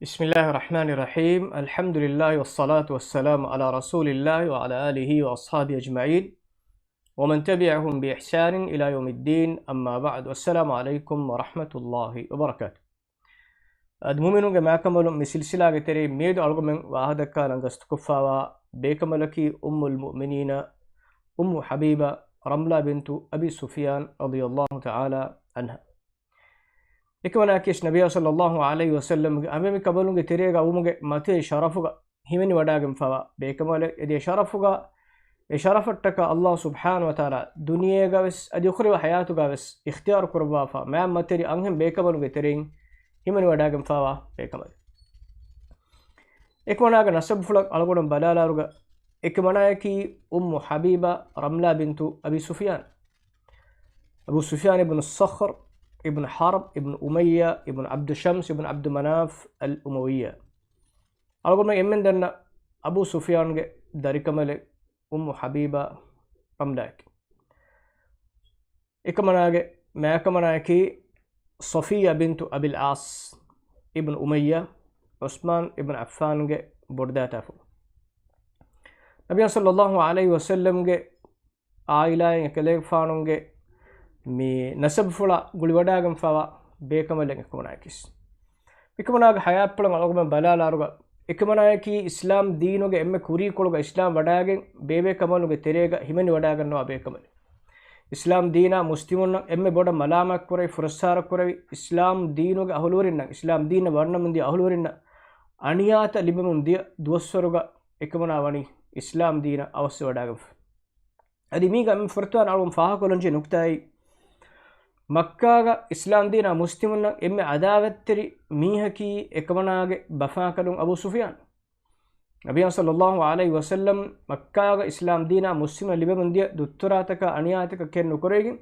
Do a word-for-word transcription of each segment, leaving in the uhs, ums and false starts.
بسم الله الرحمن الرحيم. الحمد لله والصلاة والسلام على رسول الله وعلى آله وأصحابه أجمعين ومن تبعهم بإحسان إلى يوم الدين. أما بعد. والسلام عليكم ورحمة الله وبركاته. އަދި މުއުމިނުންގެ މާކަނބަލުން މި ސިލްސިލާގެ ތެރެއިން މިއަދު އަޅުގަމެން ވާހަކަދައްކާލަން ގަސްތުކޮށްފާވާ ބޭކަނބަލަކީ އުއްމުލް މުއުމިނީނަ އުއްމު ޙަބީބާ ރަމްލާ ބިންތު އަބީ ސުފިޔާން ރަޟިޔަﷲ ތަޢާލާ ޢަންހާ. އެކަމަނާއަކީ ނަބިއްޔާ ޞައްލަﷲ ޢަލައިހި ވަސައްލަމްގެ އަނބިމި ކަނބަލުންގެ ތެރޭގަ އުވުމުގެ މަތި ޝަރަފުގަ ހިމެނިވަޑާގެންފާވާ ބޭކަނބަލެއް. އެދޭ ޝަރަފުގަ، އެ ޝަރަފަށްޓަކާ ﷲ ސުބްޙާނަހޫ ވަތަޢާލާ ދުނިޔޭގަވެސް އަދި އުޚްރަވީ ޙަޔާތުގަވެސް އިޚްތިޔާރު ކުރައްވާފާ މާތް މަތިވެރި އަންހެން ބޭކަނބަލުންގެ ތެރެއިން ހިމެނިވަޑާގެންފާވާ ބޭކަނބަލެއް. އެކަމަނާގެ ނަސަބުފުޅަށް އަޅުގަނޑު ބަލާލާރުގަ އެކަމަނާއަކީ އުއްމު ޙަބީބާ ރަމްލާ ބިންތު އަބީ ސުފިޔާން. އަބޫ ސުފިޔާން އިބްނު ޞަޚްރު އިބްނު ޙަރްބް އިބްނު އުމައްޔާ އިބްނު ޢަބްދު ޝަމްސް އިބްނު ޢަބްދު މަނާފް އަލް އުމަވިއްޔާ. އަޅުގަނޑުމެން އެންމެން ދަންނަ އަބޫ ސުފިޔާންގެ ދަރިކަނބަލެއް އުއްމު ޙަބީބާ ރަމްލާއަކީ. އެކަމަނާގެ މާކަމަނާއަކީ ޞަފިއްޔާ ބިންތު އަބިލް ޢާޞް އިބްނު އުމައްޔާ، ޢުސްމާން އިބްނު ޢައްފާންގެ ބޮޑުދައިތާފުޅު. ނަބިއްޔާ ޞައްލަﷲ ޢަލައިހި ވަސައްލަމްގެ ޢާއިލާއިން އެކަލޭގެފާނުގެ މި ނަސަބުފުޅާ ގުޅިވަޑާގެންފާވާ ބޭކަނބަލެއް އެކަމަނާއަކީ. މިކަމަނާގެ ޙަޔާތްޕުޅަށް އަޅުގަނޑުމެން ބަލާލާރުގަ، އެކަމަނާއަކީ އިސްލާމް ދީނުގެ އެންމެ ކުރީކޮޅުގަ އިސްލާމް ވަޑާގެން ބޭބޭކަނބަލުންގެ ތެރޭގަ ހިމެނިވަޑާގަންނަވާ ބޭކަނބަލެއް. އިސްލާމް ދީނާ މުސްލިމުންނަށް އެންމެ ބޮޑަށް މަލާމާތްކުރެވި، ފުރައްސާރަކުރެވި، އިސްލާމް ދީނުގެ އަހުލުވެރިންނަށް، އިސްލާމް ދީނަށް ވަންނަމުންދިޔަ އަހުލުވެރިންނަށް އަނިޔާތައް ލިބެމުންދިޔަ ދުވަސްވަރުގަ އެކަމަނާ ވަނީ އިސްލާމް ދީނަށް އަވަސްވެވަޑާގެންފަ. އަދި މީގަ މި ފުރަތަމަ އަޅުގަނޑު ފާހަގަކޮށްލަންޖެހޭ ނުކުތާއީ، މައްކާގަ އިސްލާމް ދީނާ މުސްލިމުންނަށް އެންމެ އަދާވަތްތެރި މީހަކީ އެކަމަނާގެ ބަފާކަލުން އަބޫ ސުފިޔާން. ނަބިއްޔާ ޞައްލަﷲ ޢަލައިހި ވަސައްލަމް މައްކާގަ އިސްލާމް ދީނާ މުސްލިމުންނަށް ލިބެމުންދިޔަ ދުއްތުރާތަކާ އަނިޔާތަކަށް ކެތް ނުކުރެވިގެން،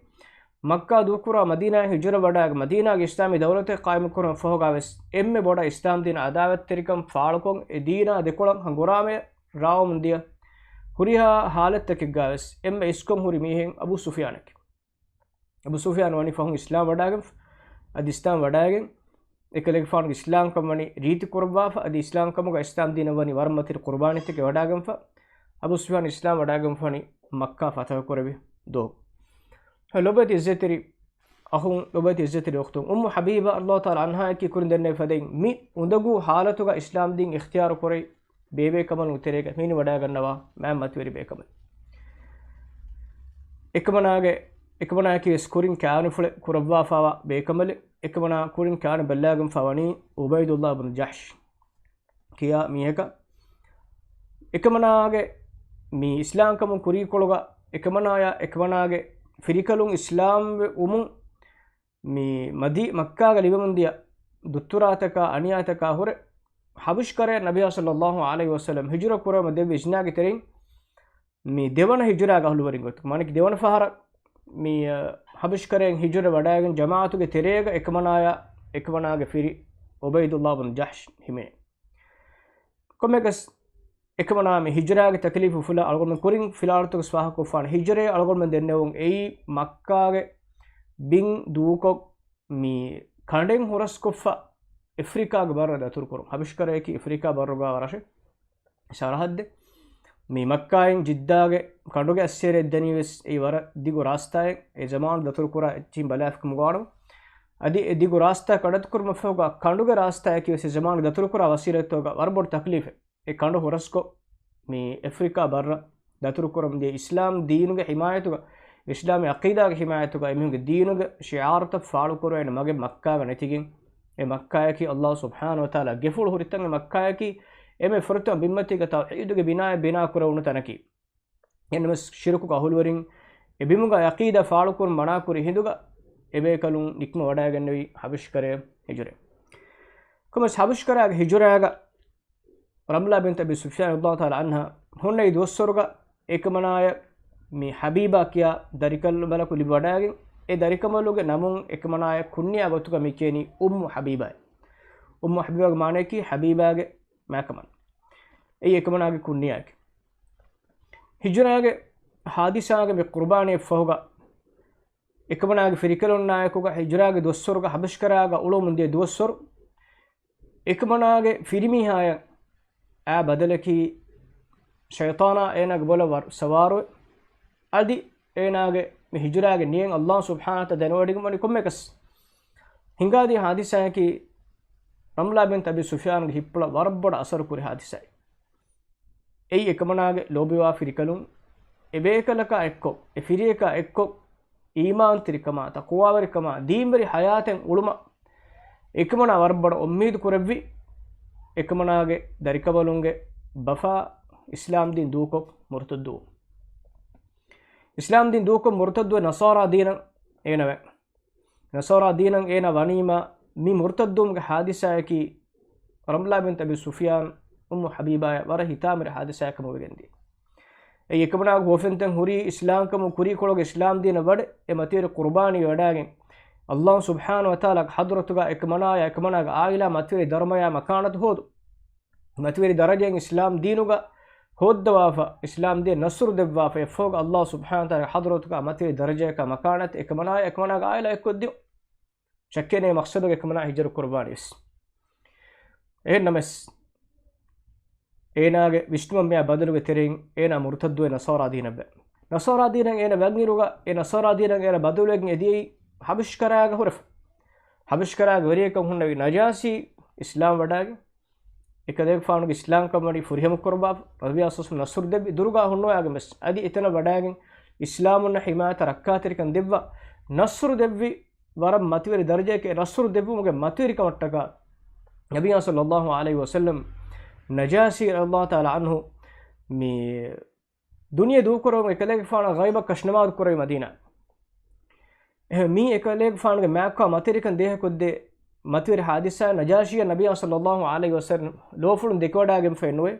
މައްކާ ދޫކުރާ މަދީނާއަށް ހިޖުރަ ވަޑާގެ، މަދީނާގެ އިސްލާމީ ދައުލަތެއް ޤާއިމުކުރުމަށް ފަހުގަވެސް އެންމެ ބޮޑަށް އިސްލާމް ދީނަށް އަދާވަތްތެރިކަން ފާޅުކޮށް، އެ ދީނާ ދެކޮޅަށް ހަނގުރާމަޔަށް ރާވަމުންދިޔަ ހުރިހާ ޙާލަތްތަކެއްގަވެސް އެންމެ އިސްކޮށް ހުރި މީހެއް އަބޫ ސުފިޔާނަކީ. އަބޫ ސުފިޔާން ވަނީ ފަހުން އިސްލާމް ވަޑާގެން، އަދި އިސްލާމް ވަޑާގެން އެކަލޭގެފާނުގެ އިސްލާމްކަން ވަނީ ރީތި ކުރައްވާފަ، އަދި އިސްލާމްކަމުގަ އިސްލާމް ދީނަށް ވަނީ ވަރަށް މަތިރި ޤުރުބާނީތަކެއް ވަޑާގެންފަ. އަބޫ ސުފިޔާން އިސްލާމް ވަޑާގެންފަނީ މައްކާ ފަތަޙު ކުރެވި ދުވަހު. ލޮބުވެތި އިއްޒަތްތެރި އަޚުން، ލޮބުވެތި އިއްޒަތްތެރި އުޚްތުން، އުއްމު ޙަބީބާ ރަޟިޔަﷲ ތަޢާލާ ޢަންހާއަކީ ކުރިން ދެންނެވި ފަދައިން މި އުނދަގޫ ޙާލަތުގަ އިސްލާމް ދީން އިޚްތިޔާރު ކުރެވި ބޭބޭކަނބަލުންގެ ތެރޭގަ ހިމެނިވަޑާގަންނަވާ މާތް މަތިވެރި ބޭކަނބަލެއް. އެކަމަނާގެ، އެކަމަނާއަކީ ވެސް ކުރިން ކާނުފުޅެއް ކުރައްވާފާވާ ބޭކަނބަލެއް. އެކަމަނާ ކުރިން ކާނު ބައްލާގެންފާ ވަނީ ޢުބައިދުﷲ ބުނު ޖަޙްޝް ކިޔާ މީހަކަށް. އެކަމަނާގެ މި އިސްލާމްކަމުން ކުރީކޮޅުގަ އެކަމަނާޔާ އެކަމަނާގެ ފިރިކަލުން އިސްލާމްވެ ވުމުން މި މަދީ-، މައްކާގަ ލިބެމުންދިޔަ ދުއްތުރާތަކާ އަނިޔާތަކާ ހުރެ، ޙަބަޝް ކަރަޔަށް ނަބިއްޔާ ޞައްލަﷲ ޢަލައިހި ވަސައްލަމް ހިޖުރަ ކުރައްވަމުން ދެއްވި އިޒްނާގެ ތެރެއިން، މި ދެވަނަ ހިޖުރާގެ އަހުލުވެރިން ގޮތުގަ، މާނައަކީ ދެވަނަ ފަހަރަށް މި، އަ، ޙަބަޝް ކަރަޔަށް ހިޖުރަ ވަޑައިގެން ޖަމާޢަތުގެ ތެރޭގަ އެކަމަނާޔާ އެކަމަނާގެ ފިރި ޢުބައިދުﷲ ބުން ޖަޙްޝް ހިމެނޭ. ކޮންމެއަކަސް އެކަމަނާ މި ހިޖުރާގެ ތަކްލީފު އުފުލާ އަޅުގަނޑުމެން ކުރިން ފިލާވަޅުތަކު ވެސް ފާހަގަކޮށްފާނެ. ހިޖުރައޭ އަޅުގަނޑުމެން ދެންނެވުން އެއީ މައްކާގެ ބިން ދޫކޮށް، މި ކަނޑެއް ހުރަސްކޮށްފަ އެފްރިކާގެ ބައްރަށް ދަތުރުކުރުން. ޙަބަޝް ކަރަޔަކީ އެފްރިކާ ބައްރުގަ ވަރަށް ސަރަހައްދެއް. މި މައްކާއިން ޖިއްދާގެ ކަނޑުގެ އައްސޭރަ އެއްދަނީ ވެސް އެއީ ވަރަށް ދިގު ރާސްތާއެއް. އެ ޒަމާނު ދަތުރުކުރާ އެއްޗިހިން ބަލާފިކަމުގަ ވާނަމަ، އަދި އެ ދިގު ރާސްތާ ކަޑައްތުކުރުމަށްފަހުގަ ކަނޑުގެ ރާސްތާއަކީ ވެސް އެ ޒަމާނު ދަތުރުކުރާ ވަސީލަތްތަކުގަ ވަރަށް ބޮޑު ތަކްލީފެއް. އެ ކަނޑު ހުރަސްކޮށް، މި އެފްރިކާ ބައްރަށް ދަތުރުކުރަމުންދިޔަ އިސްލާމް ދީނުގެ ޙިމާޔަތުގަ، އިސްލާމީ ޢަޤީދާގެ ޙިމާޔަތުގަ، އެމީހުންގެ ދީނުގެ ޝިޢާރުތައް ފާޅުކުރެވޭނެ މަގެއް މައްކާގަ ނެތިގެން، އެ މައްކާއަކީ ﷲ ސުބްޙާނަހޫ ވަތަޢާލާ ގެފުޅު ހުރިތަން، އެ މައްކާއަކީ އެންމެ ފުރަތަމަ ބިންމަތީގަ ތައުޙީދުގެ ބިނާއެއް ބިނާކުރެވުނު ތަނަކީ. އެންމެސް ޝިރުކުގެ އަހުލުވެރިން އެ ބިމުގަ ޢަޤީދާ ފާޅުކުރުން މަނާކުރި ހިނދުގަ، އެބޭކަލުން ނިކުމެވަޑައިގެންނެވި ޙަބަޝް ކަރަޔަށް ހިޖުރަ. ކޮންމެސް ޙަބަޝް ކަރަޔަށް ހިޖުރައިގަ ރަމްލާ ބިންތު އަބީ ސުފްޔާން ރަޟިޔަﷲ ތަޢާލާ ޢަންހާ ހުންނެވި ދުވަސްވަރުގަ އެކަމަނާޔަށް މި ޙަބީބާ ކިޔާ ދަރިކަނބަލަކު ލިބިވަޑައިގެން، އެ ދަރިކަނބަލުގެ ނަމުން އެކަމަނާޔަށް ކުންނިޔާ ގޮތުގަ މި ކިޔަނީ އުއްމު ޙަބީބާ. އުއްމު ޙަބީބާގެ މާނައަކީ ޙަބީބާގެ މާކަމަން. އެއީ އެކަމަނާގެ ކުންނިޔާއެކެވެ. ހިޖުރާގެ ޙާދިސާގެ މި ޤުރުބާނީއަށްފަހުގަ އެކަމަނާގެ ފިރިކަލުންނާއެކުގަ ހިޖުރާގެ ދުވަސްވަރުގަ ޙަބަޝްކަރާގަ އުޅުމުން ދިޔަ ދުވަސްވަރު އެކަމަނާގެ ފިރިމީހާޔަށް އާ ބަދަލަކީ ޝައިޠާނާ އޭނާގެ ބޮލަށް ވަރު ސަވާރުވެ، އަދި އޭނާގެ މި ހިޖުރާގެ ނިޔަތް އައްލާހު ސުބްޙާނަހު ވަތަޢާލާ ދެނެވޮޑިގެންވަނީ ކޮންމެއަކަސް. ހިނގާދިޔަ ހާދިސާއަކީ ރަމްލާ ބިންތު އަބީ ސުފްޔާންގެ ހިތްޕުޅަށް ވަރަށް ބޮޑަށް އަސަރުކުރި ހާދިސާއެއް. އެއީ އެކަމަނާގެ ލޯބިވާ ފިރިކަލުން އެބޭކަލަކާ އެއްކޮށް، އެ ފިރިޔަކާ އެއްކޮށް، އީމާންތެރިކަމާ، ތަޤްވާވެރިކަމާ، ދީންވެރި ޙަޔާތެއް އުޅުމަށް އެކަމަނާ ވަރަށް ބޮޑަށް އުއްމީދު ކުރެއްވި. އެކަމަނާގެ ދަރިކަނބަލުންގެ ބަފާ އިސްލާމްދީން ދޫކޮށް މުރުތައްދުވުން. އިސްލާމްދީން ދޫކޮށް މުރުތައްދުވެ ނަޞާރާ ދީނަށް އޭނަވެ. ނަޞާރާ ދީނަށް އޭނާ ވަނީމާ، މި މުރުތައްދުވުމުގެ ހާދިސާއަކީ ރަމްލާ ބިންތު އަބީ ސުފްޔާން އުއްމު ޙަބީބާޔަށް ވަރަށް ހިތާމަވެރި ހާދިސާއެއް ކަމަށް ވެގެންދިޔަ. އެއީ އެކަމަނާގެ ހުވަފެންތައް ހުރީ އިސްލާމްކަމުން ކުރީކޮޅުގެ އިސްލާމްދީނަށް ވަޑެ އެ މަތިވެރި ޤުރުބާނީ ވެވަޑައިގެން، އައްލާހު ސުބްޙާނަހު ވަތަޢާލާގެ ޙަޟްރަތުގަ އެކަމަނާޔާ އެކަމަނާގެ ޢާއިލާ މަތިވެރި ދަރުމަޔާ މަކާނަތު ހޯދު. މަތިވެރި ދަރަޖައިން އިސްލާމް ދީނުގަ ހޯއްދަވާފަ، އިސްލާމް ދީނަށް ނަޞްރު ދެއްވާފަ، އެއަށްފަހުގަ އައްލާހު ސުބްޙާނަހު ވަތަޢާލާގެ ޙަޟްރަތުގަ މަތިވެރި ދަރަޖަޔަކާ މަކާނަތެއް އެކަމަނާޔާ އެކަމަނާގެ ޢާއިލާ އެއްކޮށްދިޔުން. ޝައްކެއް ނެތް މަޤްޞަދުގަ އެކަމަނާ ހިޖުރަ ކުރުބާނީވެސް. އެހެންނަމަވެސް، އޭނާގެ ވިސްނުމަށް މިއާ ބަދަލުގެ ތެރެއިން އޭނާ މުރުތައްދުވެ ނަޞާރާ ދީނަށްވެ. ނަޞާރާ ދީނަށް އޭނާ ވަންއިރުގަ، އެ ނަޞާރާ ދީނަށް އޭނާ ބަދަލުވެގެން އެދިޔައީ ޙަބަޝްކަރާގަ ހުރެފަ. ޙަބަޝްކަރާގެ ވެރިޔަކަށް ހުންނެވި ނަޖާޝީ އިސްލާމް ވަޑައިގެން، އެކަލޭގެފާނުގެ އިސްލާމްކަން ވަނީ ފުރިހަމަ ކުރައްވާފަ، ނަބިއްޔާ ޞައްލަﷲު ޢަލައިހި ވަސައްލަމަ ނަޞްރު ދެއްވި، ދުރުގަ ހުންނަވައިގެން ވެސް އަދި އެތަނަށް ވަޑައިގެން އިސްލާމުންނަށް ޙިމާޔަތަށް ރައްކާތެރިކަން ދެއްވާ، ނަޞްރު ދެއްވި، ވަރަށް މަތިވެރި ދަރަޖައެކޭ. ނަޞްރު ދެއްވުމުގެ މަތިވެރިކަމަށްޓަކާ ނަބިއްޔާ ޞައްލަﷲު ޢަލައިހި ވަސައްލަމަ ނަޖާޝީ ރަޟިޔަﷲު ތަޢާލާ ޢަންހު މި ދުނިޔެ ދޫކުރައްވަން އެކަލޭގެފާނަށް ޣައިބަށް ކަށިނަމާދު ކުރެވި މަދީނާ. އެހެން މީ އެކަލޭގެފާނުގެ މާތްކާ މަތިވެރިކަން ދޭހަކޮށްދޭ މަތިވެރި ޙާދިސާ ނަޖާޝީއަށް ނަބިއްޔާ ޞައްލަﷲު ޢަލައިހި ވަސައްލަމަ ލޯފުޅުން ދެކިވަޑައިގެންފައެއް ނުވޭ.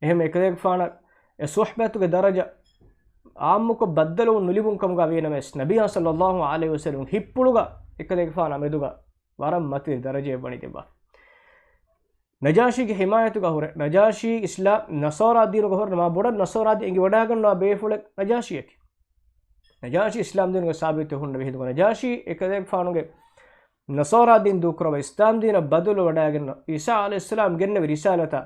އެހެން އެކަލޭގެފާނަށް އެ ޞުޙްބަތުގެ ދަރަޖަ ޢާއްމުކޮށް ބައްދަލުވުން ނުލިބުން ކަމުގަ ވީނަމަވެސް، ނަބިއްޔާ ޞައްލަﷲު ޢަލައިހި ވަސައްލަމަ ހިތްޕުޅުގަ އެކަލޭގެފާނާ މެދުގަ ވަރަށް މަތިވެރި ދަރަޖައެއް ވަނީ ދެއްވާ. ނަޖާޝީގެ ޙިމާޔަތުގަ ހުރެ، ނަޖާޝީ އިސްލާ-، ނަޞާރާ ދީނުގަ ހުރެ މާ ބޮޑަށް ނަޞާރާ ދީން އެނގި ވަޑައިގަންނަވާ ބޭފުޅެއް ނަޖާޝީއަކީ. ނަޖާޝީ އިސްލާމް ދީނުގަ ސާބިތު ހުންނެވި ހިނދުގަ ނަޖާޝީ އެކަލޭގެފާނުގެ ނަޞާރާ ދީން ދޫކުރައްވާ އިސްލާމް ދީނަށް ބަދަލު ވަޑައިގެން ޢީސާ ޢަލައިހިއްސަލާމް ގެންނެވި ރިސާލަތާ،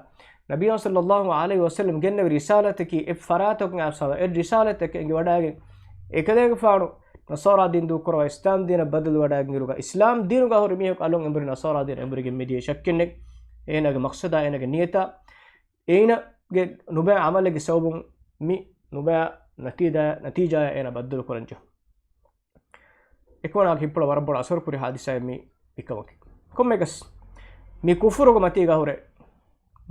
ނަބިއްޔާ ޞައްލަﷲު ޢަލައިހި ވަސައްލަމަ ގެންނެވި ރިސާލަތަކީ އެއް ފަރާތަކުން އައިސްފަ އެއް ރިސާލަތެއް އެނގި ވަޑައިގެން އެކަލޭގެފާނު ނަޞާރާ ދީން ދޫކުރައްވާ އިސްލާމް ދީނަށް ބަދަލު ވަޑައިގެން އިރުގަ އިސްލާމް ދީނުގަ ހުރި މީހަކު އަލުން އެނބުރި ނަޞާރާ ދީނަށް އެނބުރިގެން މިދިޔަ ޝައްކެއް ނެތް. އޭނާގެ މަޤްޞަދާ އޭނާގެ ނިޔަތާ އޭނާގެ ނުބައި ޢަމަލެއްގެ ސަބަބުން މި ނުބައި ނަތީޖާ، ނަތީޖާއާ އޭނާ ބައްދަލު ކުރަންޖެހުނު. އެކަމަނާގެ ހިތްޕުޅަށް ވަރަށް ބޮޑަށް އަސަރުކުރި ހާދިސާއެއް މީ މިކަމަކީ. ކޮންމެއަކަސް މި ކުފުރުގެ މަތީގަ ހުރެ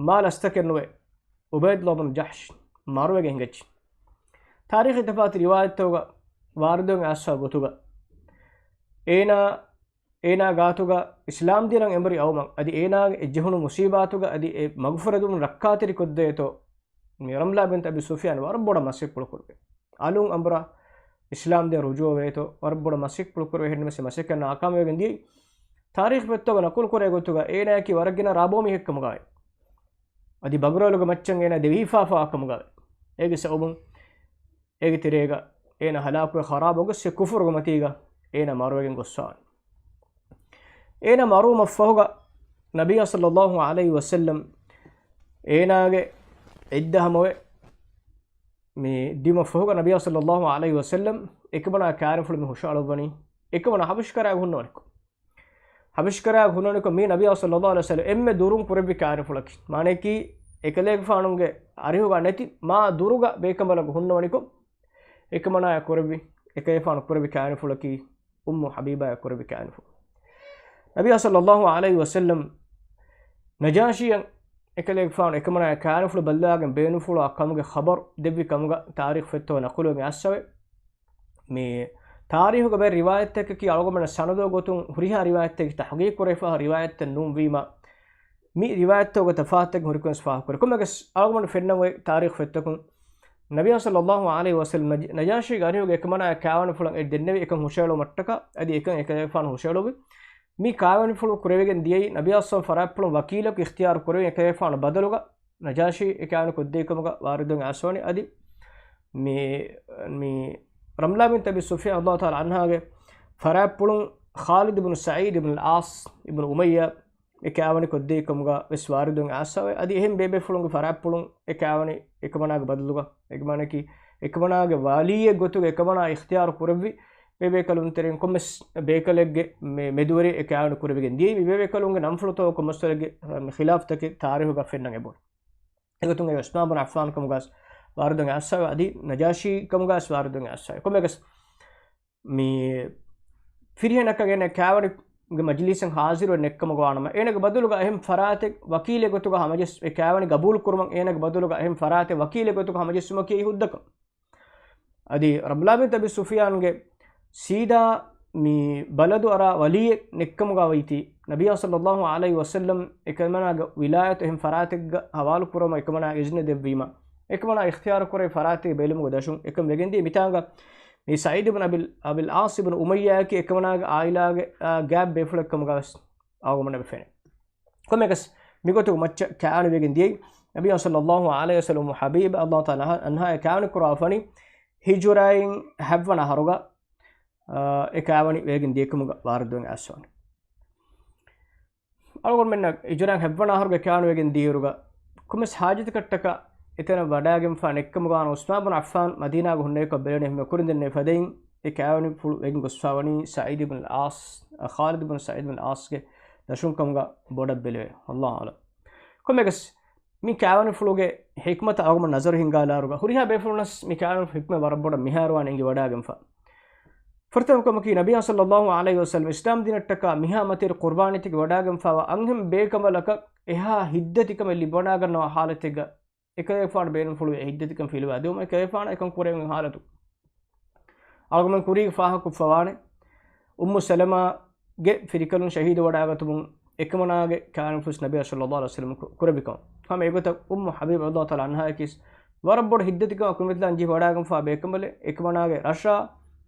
މާ ލަސްތަކެއް ނުވެ ޢުބައިދުﷲ ބިން ޖަޙްޝް މަރުވެގެން ހިނގައްޖެ. ތާރީޚީ ތަފާތު ރިވާޔަތްތަކުގަ ވާރިދުވެގެން އައިސްފަ ގޮތުގަ އޭނާ، އޭނާ ގާތުގަ އިސްލާމް ދީނަށް އެނބުރި އައުމަށް އަދި އޭނާގެ އެ ޖެހުނު މުޞީބާތުގަ އަދި އެ މަގުފުރެދުމުން ރައްކާތެރިކޮށްދޭތޯ މި ރަމްލާ ބިންތު އަބީ ސުފްޔާން ވަރަށް ބޮޑަށް މަސައްކަތްޕުޅު ކުރެވޭ. އަލުން އަނބުރާ އިސްލާމް ދީން ރުޖޫޢަވޭތޯ، ވަރަށް ބޮޑަށް މަސައްކަތްޕުޅު ކުރެވޭ. އެހެންނަމަވެސް މަސައްކަތް ނާކާމިވެގެން ދިޔައީ. ތާރީޚު ފޮތްތަކުގަ ނަޤުލު ކުރޭ ގޮތުގަ އޭނާއަކީ ވަރަށް ގިނަ ރާބޯ މީހެއްކަމުގައި އަދި ބަޣުރާލުގެ މައްޗަށް އޭނާ ދެވިހިފާފާ ކަމުގައި އޭގެ ސަބަބުން އޭގެ ތެރޭގަ އޭނާ ހަލާކުވެ ޚަރާބުވެ ގޮސް އެ ކުފުރުގެ މަތީގަ އޭނާ މަރުވެގެން ގޮއްސާނެ. އޭނާ މަރުވުމަށްފަހުގަ ނަބިއްޔާ ޞައްލަﷲު ޢަލައިހި ވަސައްލަމަ އޭނާގެ ޢިއްދަ ހަމަވެ މި ދިއުމަށްފަހުގަ ނަބިއްޔާ ޞައްލަﷲު ޢަލައިހި ވަސައްލަމަ އެކަމަނާ ކާވެނިފުޅު މި ހުށައަޅުއްވަނީ، އެކަމަނާ ޙަބަޝްކަރާގަ ހުންނަވަނިކޮށް. ޙަބަޝްކަރާގަ ހުންނަވަނިކޮށް މީ ނަބިއްޔާ ޞައްލަﷲު ޢަލައިހި ވަސައްލަމަ އެންމެ ދުރުން ކުރެއްވި ކާވެނިފުޅަކީ. މާނައަކީ އެކަލޭގެފާނުގެ އަރިހުގަ ނެތި މާ ދުރުގަ ބޭކަނބަލަކު ހުންނަވަނިކޮށް، އެކަމަނާޔާ ކުރެއްވި، އެކަލޭގެފާނު ކުރެއްވި ކާވެނިފުޅަކީ އުއްމު ޙަބީބާޔާ ކުރެއްވި ކާވެނިފުޅު. ނަބިއްޔާ ޞައްލަﷲު ޢަލައިހި ވަސައްލަމަ ނަޖާޝީއަށް އެކަލޭގެފާނު އެކަމަނާޔާ ކާވެނިފުޅު ބައްލަވާގެން ބޭނުންފުޅުވާ ކަމުގެ ޚަބަރު ދެއްވި ކަމުގަ ތާރީޚު ފޮތްތަކުގަ ނަޤުލުވެގެން އައިސްފަވޭ. މި ތާރީޚުގަ ބައެއް ރިވާޔަތްތަކަކީ އަޅުގަނޑުމެންނަށް ސަނަދު ގޮތުން ހުރިހާ ރިވާޔަތްތަކެއް ތަޙްޤީޤު ކުރެވިފަ ރިވާޔަތްތައް ނޫންވީމަ، މި ރިވާޔަތްތަކުގަ ތަފާތުތަކެއް ހުރިކަން ވެސް ފާހަގަކުރޭ. ކޮންމެއަކަސް އަޅުގަނޑު ފެންނަން އޮތް ތާރީޚު ފޮތްތަކުން ނަބިއްޔާ ޞައްލަﷲު ޢަލައިހި ވަސައްލަމަ ނަޖް-، ނަޖާޝީގެ އަރިހުގަ އެކަމަނާޔާ ކާވެނިފުޅަށް އެ ދެންނެވި އެކަން ހުށައެޅުމަށްޓަކާ އަދި އެކަން އެކަލޭގެފާނު ހުށައެޅުއްވި. މި ކާވެނިފުޅު ކުރެވިގެން ދިޔައީ ނަބިއްޔާ ޞައްލަﷲު ފަރާތްޕުޅުން ވަކީލަކު އިޚްތިޔާރު ކުރެވި އެކަލޭގެފާނު ބަދަލުގަ ނަޖާޝީ އެ ކާވެނި ކޮށްދޭ ކަމުގަ ވާރިދުވެގެން އައިސްފަވަނީ. އަދި މި، މި ރަމްލާ ބިންތު އަބީ ސުފްޔާން ރަޟިޔަﷲު ތަޢާލާ ޢަންހާގެ ފަރާތްޕުޅުން ޚާލިދު ބިން ސަޢީދު ބިން އަލް ޢާޞް ބިން އުމައްޔާ އެ ކާވަނި ކޮށްދޭ ކަމުގަ ވެސް ވާރިދުވެގެން އައިސްފަވޭ. އަދި އެހެން ބޭބޭފުޅުންގެ ފަރާތްޕުޅުން އެ ކާވަނި އެކަމަނާގެ ބަދަލުގަ، އެކަމަނަކީ އެކަމަނާގެ ވާލީއެއް ގޮތުގަ އެކަމަނާ އިޚްތިޔާރު ކުރެއްވި ބޭބޭކަލުންތެރެއިން ކޮންމެސް ބޭކަލެއްގެ މެ-، މެދުވެރި އެ ކާވަނި ކުރެވިގެން ދިޔައީ. މި ބޭބޭކަލުންގެ ނަންފުޅުތައް ކޮންމެސްވަރެއްގެ ޚިލާފްތަކެއް ތާރީހުގަ ފެންނަން އެބައޮތް. އެގޮތުން އެ ޢުސްމާން ބުން ޢައްފާން ކަމުގަސް ވާރިދުވެގެން އައިސްފަވޭ، އަދި ނަޖާޝީ ކަމުގަސް ވާރިދުވެގެން އައިސްފަވޭ. ކޮންމެއަކަސް މި ފިރިހެނަކަށް އޭނަ ކާވަނިގެ މަޖިލީސަށް ހާޒިރުވެ ނެއްކަމުގަ ވާނަމަ، އޭނަގެ ބަދަލުގަ އެހެން ފަރާތެއް ވަކީލެއް ގޮތުގަ ހަމަޖެސް، އެ ކާވަނި ގަބޫލު ކުރުމަށް އޭނަގެ ބަދަލުގަ އެހެން ފަރާތެއް ވަކީލެއް ގޮތުގަ ހަމަޖެއްސުމަކީ އެއީ ހުއްދަކަން. އަދި ރަބްލާ ބިން އަބީ ސުފިޔާންގެ ސީދާ މި ބަލަދު އަރާ ވަލީއެއް ނެއްކަމުގަ ވައްތި، ނަބިއްޔާ ޞައްލައްލާހު ޢަލައިހި ވަސައްލަމް އެކަމަނާގެ ވިލާޔަތު އެހެން ފަރާތެއްގަ ހަވާލު ކުރުމަށް އެކަމަނާ އިޒްނަ ދެއްވީމަ، އެކަމަނާ އިޚްތިޔާރު ކުރެވި ފަރާތެއް ބެލުމުގެ ދަށުން އެކަން ވެގެންދިޔަ. މިތާނގަ މި ސަޢީދު ބިން އަބިލް، އަބިލް ޢާޞި ބިން އުމައްޔާއަކީ އެކަމަނާގެ ޢާއިލާގެ، އާ، ގާތް ބޭފުޅެއް ކަމުގަވެސް އަޅުގަނޑުމެން ފެނޭ. ކޮންމެއަކަސް މިގޮތުގެ މައްޗަށް ކާވަނި ވެގެން ދިޔައީ ނަބިއްޔާ ޞައްލައްލާހު ޢަލައިހި ވަސައްލަމް ޙަބީބް ރަޟިޔައްލާހު ތަޢާލާ ޢަންހާ އެ ކާވަނި ކުރާފަނީ ހިޖުރައިން ހަތްވަނަ އަހަރުގަ، އާ، އެ ކާވަނި ވެގެން ދިޔަކަމުގަ ވާރިދުވެގެން އައިސްފަވަނީ. އަޅުގަނޑުމެންނަށް ހިޖުރައިން ހަތްވަނަ އަހަރުގެ ކާވަނި ވެގެން ދިޔައިރުގަ ކޮންމެސް ޙާޖަތަކަށްޓަކާ އެތަނަށް ވަޑައިގެންފާ ނެއްކަމުގަ ވާނަމަ ޢުސްމާން ބުން ޢައްފާން މަދީނާގަ ހުންނަ އެކަން ބެލެނީ އެހެންވެ ކުރިން ދެންނެވި ފަދައިން އެ ކާވަނިފުޅު ވެގެން ގޮސްފާވަނީ ސަޢީދު ބިން ޢާޞް، ޚާލިދު ބިން ސަޢީދު ބިން ޢާޞްގެ ދަށުން ކަމުގަ ބޮޑަށް ބެލެވޭ. ﷲ އަޢްލަމް. ކޮންމެއަކަސް މި ކާވަނިފުޅުގެ ޙިކްމަތަށް އަޅުގަނޑު ނަޒަރު ހިންގާލާއިރުގަ ހުރިހާ ބޭފުޅުންނަސް މި ކާވަނިފުޅު ޙިކްމަތް ވަރަށް ބޮޑަށް މިހާރު ވާނެ އެނގި ވަޑައިގެންފަ. ފުރަތަމަ ކަމަކީ ނަބިއްޔާ ޞައްލައްލާހު ޢަލައިހި ވަސައްލަމް އިސްލާމް ދީނަށްޓަކާ މިހާ މަތިވެރި ޤުރްބާނީތަކެއް ވަޑައިގެންފާވާ އަންހެން ބޭކަނބަލަކަށް އެހާ ހިތްދަތިކަމެއް ލިބިވަޑައިގަންނަވާ ޙާލަތެއްގަ އެކަލޭގެފާނު ބޭނުންފުޅުވި ހިތްދަތިކަން ފިލުވާ ދެވުމަށް އެކަލޭގެފާނަށް އެކަން ކުރެވުނު ޙާލަތު. އަޅުގަނޑުމެން ކުރީގެ ފާހަގަކޮށްފަވާނެ. އުއްމު ސަލަމާގެ ފިރިކަލުން ޝަހީދު ވަޑައިގަތުމުން އެކަމަނާގެ ކާވަނިފުޅު ނަބިއްޔާ ޞައްލައްލާހު ޢަލައިހި ވަސައްލަމަ ކު-، ކުރެއްވިކަމަށް. ހަމަ އެގޮތަށް އުއްމު ޙަބީބް ރަޟިޔައްލާހު ތަޢާލާ ޢަންހާއަކީ ވަރަށް ބޮޑު ހިތްދަތިކަމާ ކުރިމަތިލާން ޖެހި ވަޑައިގެންފާ ބޭކަނބަލެއް. އެކަމަނާގެ ރަށާ،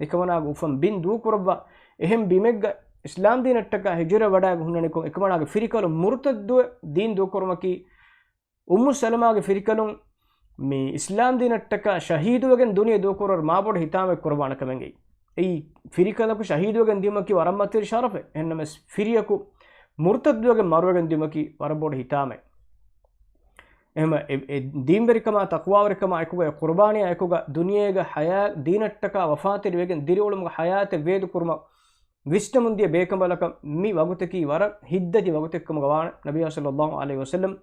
އެކަމަނާގެ އުފަން ބިން ދޫކުރައްވާ އެހެން ބިމެއްގަ އިސްލާމް ދީނަށްޓަކާ ހިޖުރަ ވަޑައިގެން ހުންނަނިކޮށް، އެކަމަނާގެ ފިރިކަލުން މުރުތައްދުވެ ދީން ދޫކުރުމަކީ އުއްމު ސަލަމާގެ ފިރިކަލުން މި އިސްލާމް ދީނަށްޓަކާ ޝަހީދުވެގެން ދުނިޔެ ދޫކުރުވަރު މާބޮޑު ހިތާމައެއް ކުރައްވާނެ ކަމެއްގައި. އެއީ ފިރިކަލަކު ޝަހީދުވެގެން ދިޔުމަކީ ވަރަށް މަތިވެރި ޝަރަފެއް. އެހެންނަމަވެސް ފިރިޔަކު މުރުތައްދުވެގެން މަރުވެގެން ދިޔުމަކީ ވަރަށް ބޮޑު ހިތާމައެއް. އެހެން އެ، އެ ދީންވެރިކަމާ، ތަޤްވާވެރިކަމާ އެކުގަ، އެ ޤުރްބާނީއާ އެކުގަ ދުނިޔޭގަ ޙަޔާ، ދީނަށްޓަކާ ވަފާތެރިވެގެން ދިރިއުޅުމުގެ ޙަޔާތެއް ވޭދުކުރުމަށް ވިސްނަމުން ދިޔަ ބޭކަނބަލަކަށް މި ވަގުތަކީ ވަރަށް ހިތްދަތި ވަގުތެއްކަމުގަ ވާނެ. ނަބިއްޔާ ޞައްލައްލާހު ޢަލައިހި ވަސައްލަމް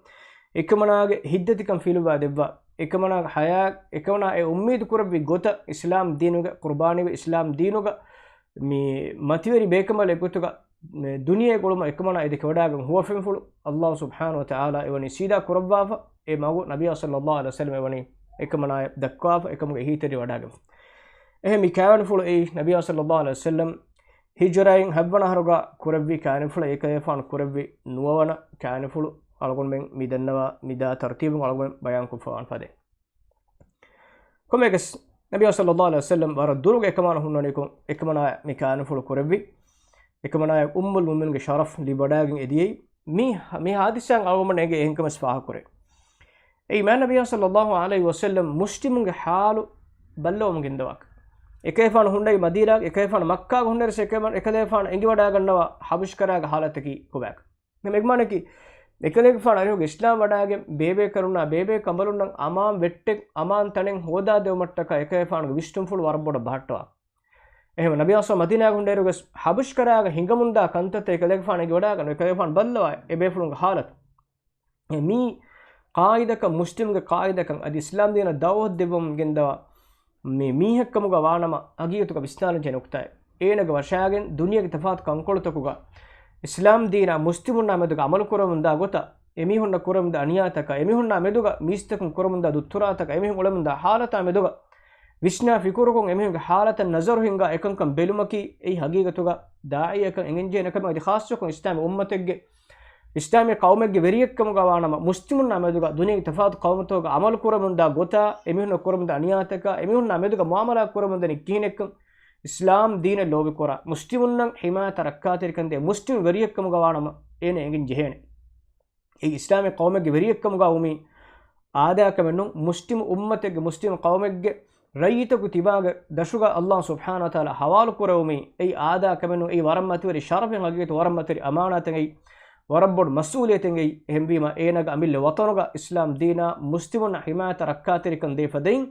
އެކަމަނާގެ ހިތްދަތިކަން ފިލުވާ ދެއްވާ، އެކަމަނާގެ ޙަޔާ، އެކަމަނާ އެ އުއްމީދު ކުރެއްވި ގޮތަށް އިސްލާމް ދީނުގެ ޤުރްބާނީވެ، އިސްލާމް ދީނުގަ މި މަތިވެރި ބޭކަނބަލެއް ގޮތުގަ ދުނިޔޭގަ އުޅުމަށް އެކަމަނާ އެދެކެ ވަޑައިގެން ހުވަފެންފުޅު ﷲ ސުބްޙާނަހު ވަތަޢާލާ އެވަނީ ސީދާ ކުރައްވާފަ، އެ މަގު ނަބިއްޔާ ޞައްލައްލާހު ޢަލައިހި ވަސައްލަމް އެވަނީ އެކަމަނާޔަށް ދައްކާފަ، އެކަމުގެ އެހީތެރި ވަޑައިގެން. އެހެން މި ކާވަނިފުޅު އެއީ ނަބިއްޔާ ޞައްލައްލާހު ޢަލައިހި ވަސައްލަމް ހިޖުރައިން ހަތްވަނަ އަހަރުގަ ކުރެއްވި ކާވަނިފުޅެއް، އެކަލޭގެފާނު ކުރެއްވި ނުވަވަނަ ކާވަނިފުޅު. އަޅުގަނޑުމެން މި ދަންނަވާ މިދާ ތަރުތީބުން އަޅުގަނޑުމެން ބަޔާންކޮށްފަވާނެ ފަދައިން. ކޮންމެއަކަސް ނަބިއްޔާ ޞައްލައްލާހު ޢަލައިހި ވަސައްލަމް ވަރަށް ދުރުގެ އެކަމާނަ ހުންނަނިކޮށް، އެކަމަނާ މި ކާވަނިފުޅު ކުރެއްވި. އެކަމަނާޔަށް އުއްމުލް މުއުމިނީންގެ ޝަރަފް ލިބިވަޑައިގެން އެދިޔައީ. މި، މި ޙާދިސާއިން އަޅުގަނޑުމެން އެނގޭ އެހެންކަމެއް ފާހަގަކުރޭ. އެއީ މާތް ނަބިއްޔާ ޞައްލައްލާހު ޢަލައިހި ވަސައްލަމް މުސްލިމުންގެ ޙާލު ބައްލަވަމުން ގެންދަވާކަށް. އެކަލޭގެފާނު ހުންނައީ މަދީނާގެ، އެކަލޭގެފާނު މައްކާގަ ހުންނައިރު އެކަލޭ، އެކަލޭގެފާނު އެނގިވަޑައިގަންނަވާ ޙަބަޝްކަރާގެ ޙާލަތަކީ ކޮބާކަން. އެމަނަކީ، އެކަލޭގެފާނު އަރިހުގަ އިސްލާމް ވަޑައިގެން ބޭބޭކަލުންނާ ބޭބޭ ކަނބަލުންނަށް އަމާން ވެއްޓެއް، އަމާން ތަނެއް ހޯދާދެވުމަށްޓަކާ އެކަލޭގެފާނުގެ ވިސްނުންފުޅު ވަރަށް ބޮޑަށް ބަހައްޓަވާ. އެހެން ނަބިއްޔާ މަދީނާގަ ހުންނައިރުވެސް ޙަބަޝްކަރާގަ ހިނގަމުންދާ ކަންތައްތައް އެކަލޭގެފާނު އެނގިވަޑައިގަންނަވާ، އެކަލޭގެފާނު ބައްލަވާ އެ ބޭފުޅުންގެ ޙާލަތު. އެ މީ ޤާއިދަކަށް، މުސްލިމުގެ ޤާއިދަކަށް އަދި އިސްލާމް ދީނަށް ދަޢުވަތު ދެއްވަމުން ގެންދަވާ މި މީހެއްކަމުގަ ވާނަމަ، ހަގީގަތުގަ ވިސްނާލަންޖެހޭ ނުކުތާއެއް. އޭނަގެ ވަށާގެން ދުނިޔޭގެ ތަފާތު ކަންކޮޅުތަކުގަ އިސްލާމް ދީނާ މުސްލިމުންނާ މެދުގަ ޢަމަލު ކުރަމުންދާ ގޮތަށް، އެމީހުންނަށް ކުރަމުންދާ އަނިޔާތަކަށް، އެމީހުންނާ މެދުގަ މީސްތަކުން ކުރަމުންދާ ދުއްތުރާތަކަށް، އެމީހުން އުޅެމުންދާ ޙާލަތާ މެދުގަ ވިސްނާ ފިކުރުކޮށް، އެމީހުންގެ ޙާލަތަށް ނަޒަރު ހިންގާ އެކަންކަން ބެލުމަކީ، އެއީ ހަގީގަތުގަ ދާޢީއަކަށް އެނގެންޖެހޭނެ ކަމެއް. އަދި ޚާއްޞަކޮށް އިސްލާމީ އުއްމަތެއްގެ، އިސްލާމީ ޤައުމެއްގެ ވެރިއެއްކަމުގަ ވާނަމަ، މުސްލިމުންނާ މެދުގަ ދުނިޔޭގެ ތަފާތު ޤައުމުތަކުގަ ޢަމަލު ކުރަމުންދާ ގޮތާ، އެމީހުންނަށް ކުރަމުންދާ އަނިޔާތަކާ، އެމީހުންނާ މެދުގަ މުޢާމަލާތް ކުރަމުންދަނީ ކިހިނެއްކަން، އިސްލާމް ދީނަށް ލޯބިކުރާ، މުސްލިމުންނަށް ޙިމާޔަތާ ރައްކާތެރިކަން ދޭ މުސްލިމު ވެރިއެއްކަމުގަ ވާނަމަ، އޭނަ އެނގެން ޖެހޭނެ. އެ އިސްލާމީ ޤައުމެއްގެ ވެރިއެއްކަމުގަ ވުމީ އާދައަކަމެއް ނޫން، މުސްލިމު އުއްމަތެއްގެ، މުސްލިމު ޤައުމެއްގެ ރައްޔިތަކު ތިބާގެ ދަށުގަ ﷲ ސުބްޙާނަހު ވަތަޢާލާ ޙަވާލު ކުރެވުމީ، އެއީ އާދައަކަމެއް ނޫން، އެއީ ވަރަށް މަތިވެރި ޝަރަފެއް، ހަގީގަތު ވަރަށް މަތިވެރި އަމާނާތެއް. އެއީ ވަރަށް ބޮޑު މަސްއޫލިއްޔަތެއް އެއީ. އެހެންވީމަ އޭނާގެ އަމިއްލަ ވަޠަނުގަ އިސްލާމް ދީނާ މުސްލިމުންނަށް ހިމާޔަތަށް ރައްކާތެރިކަން ދޭ ފަދައިން،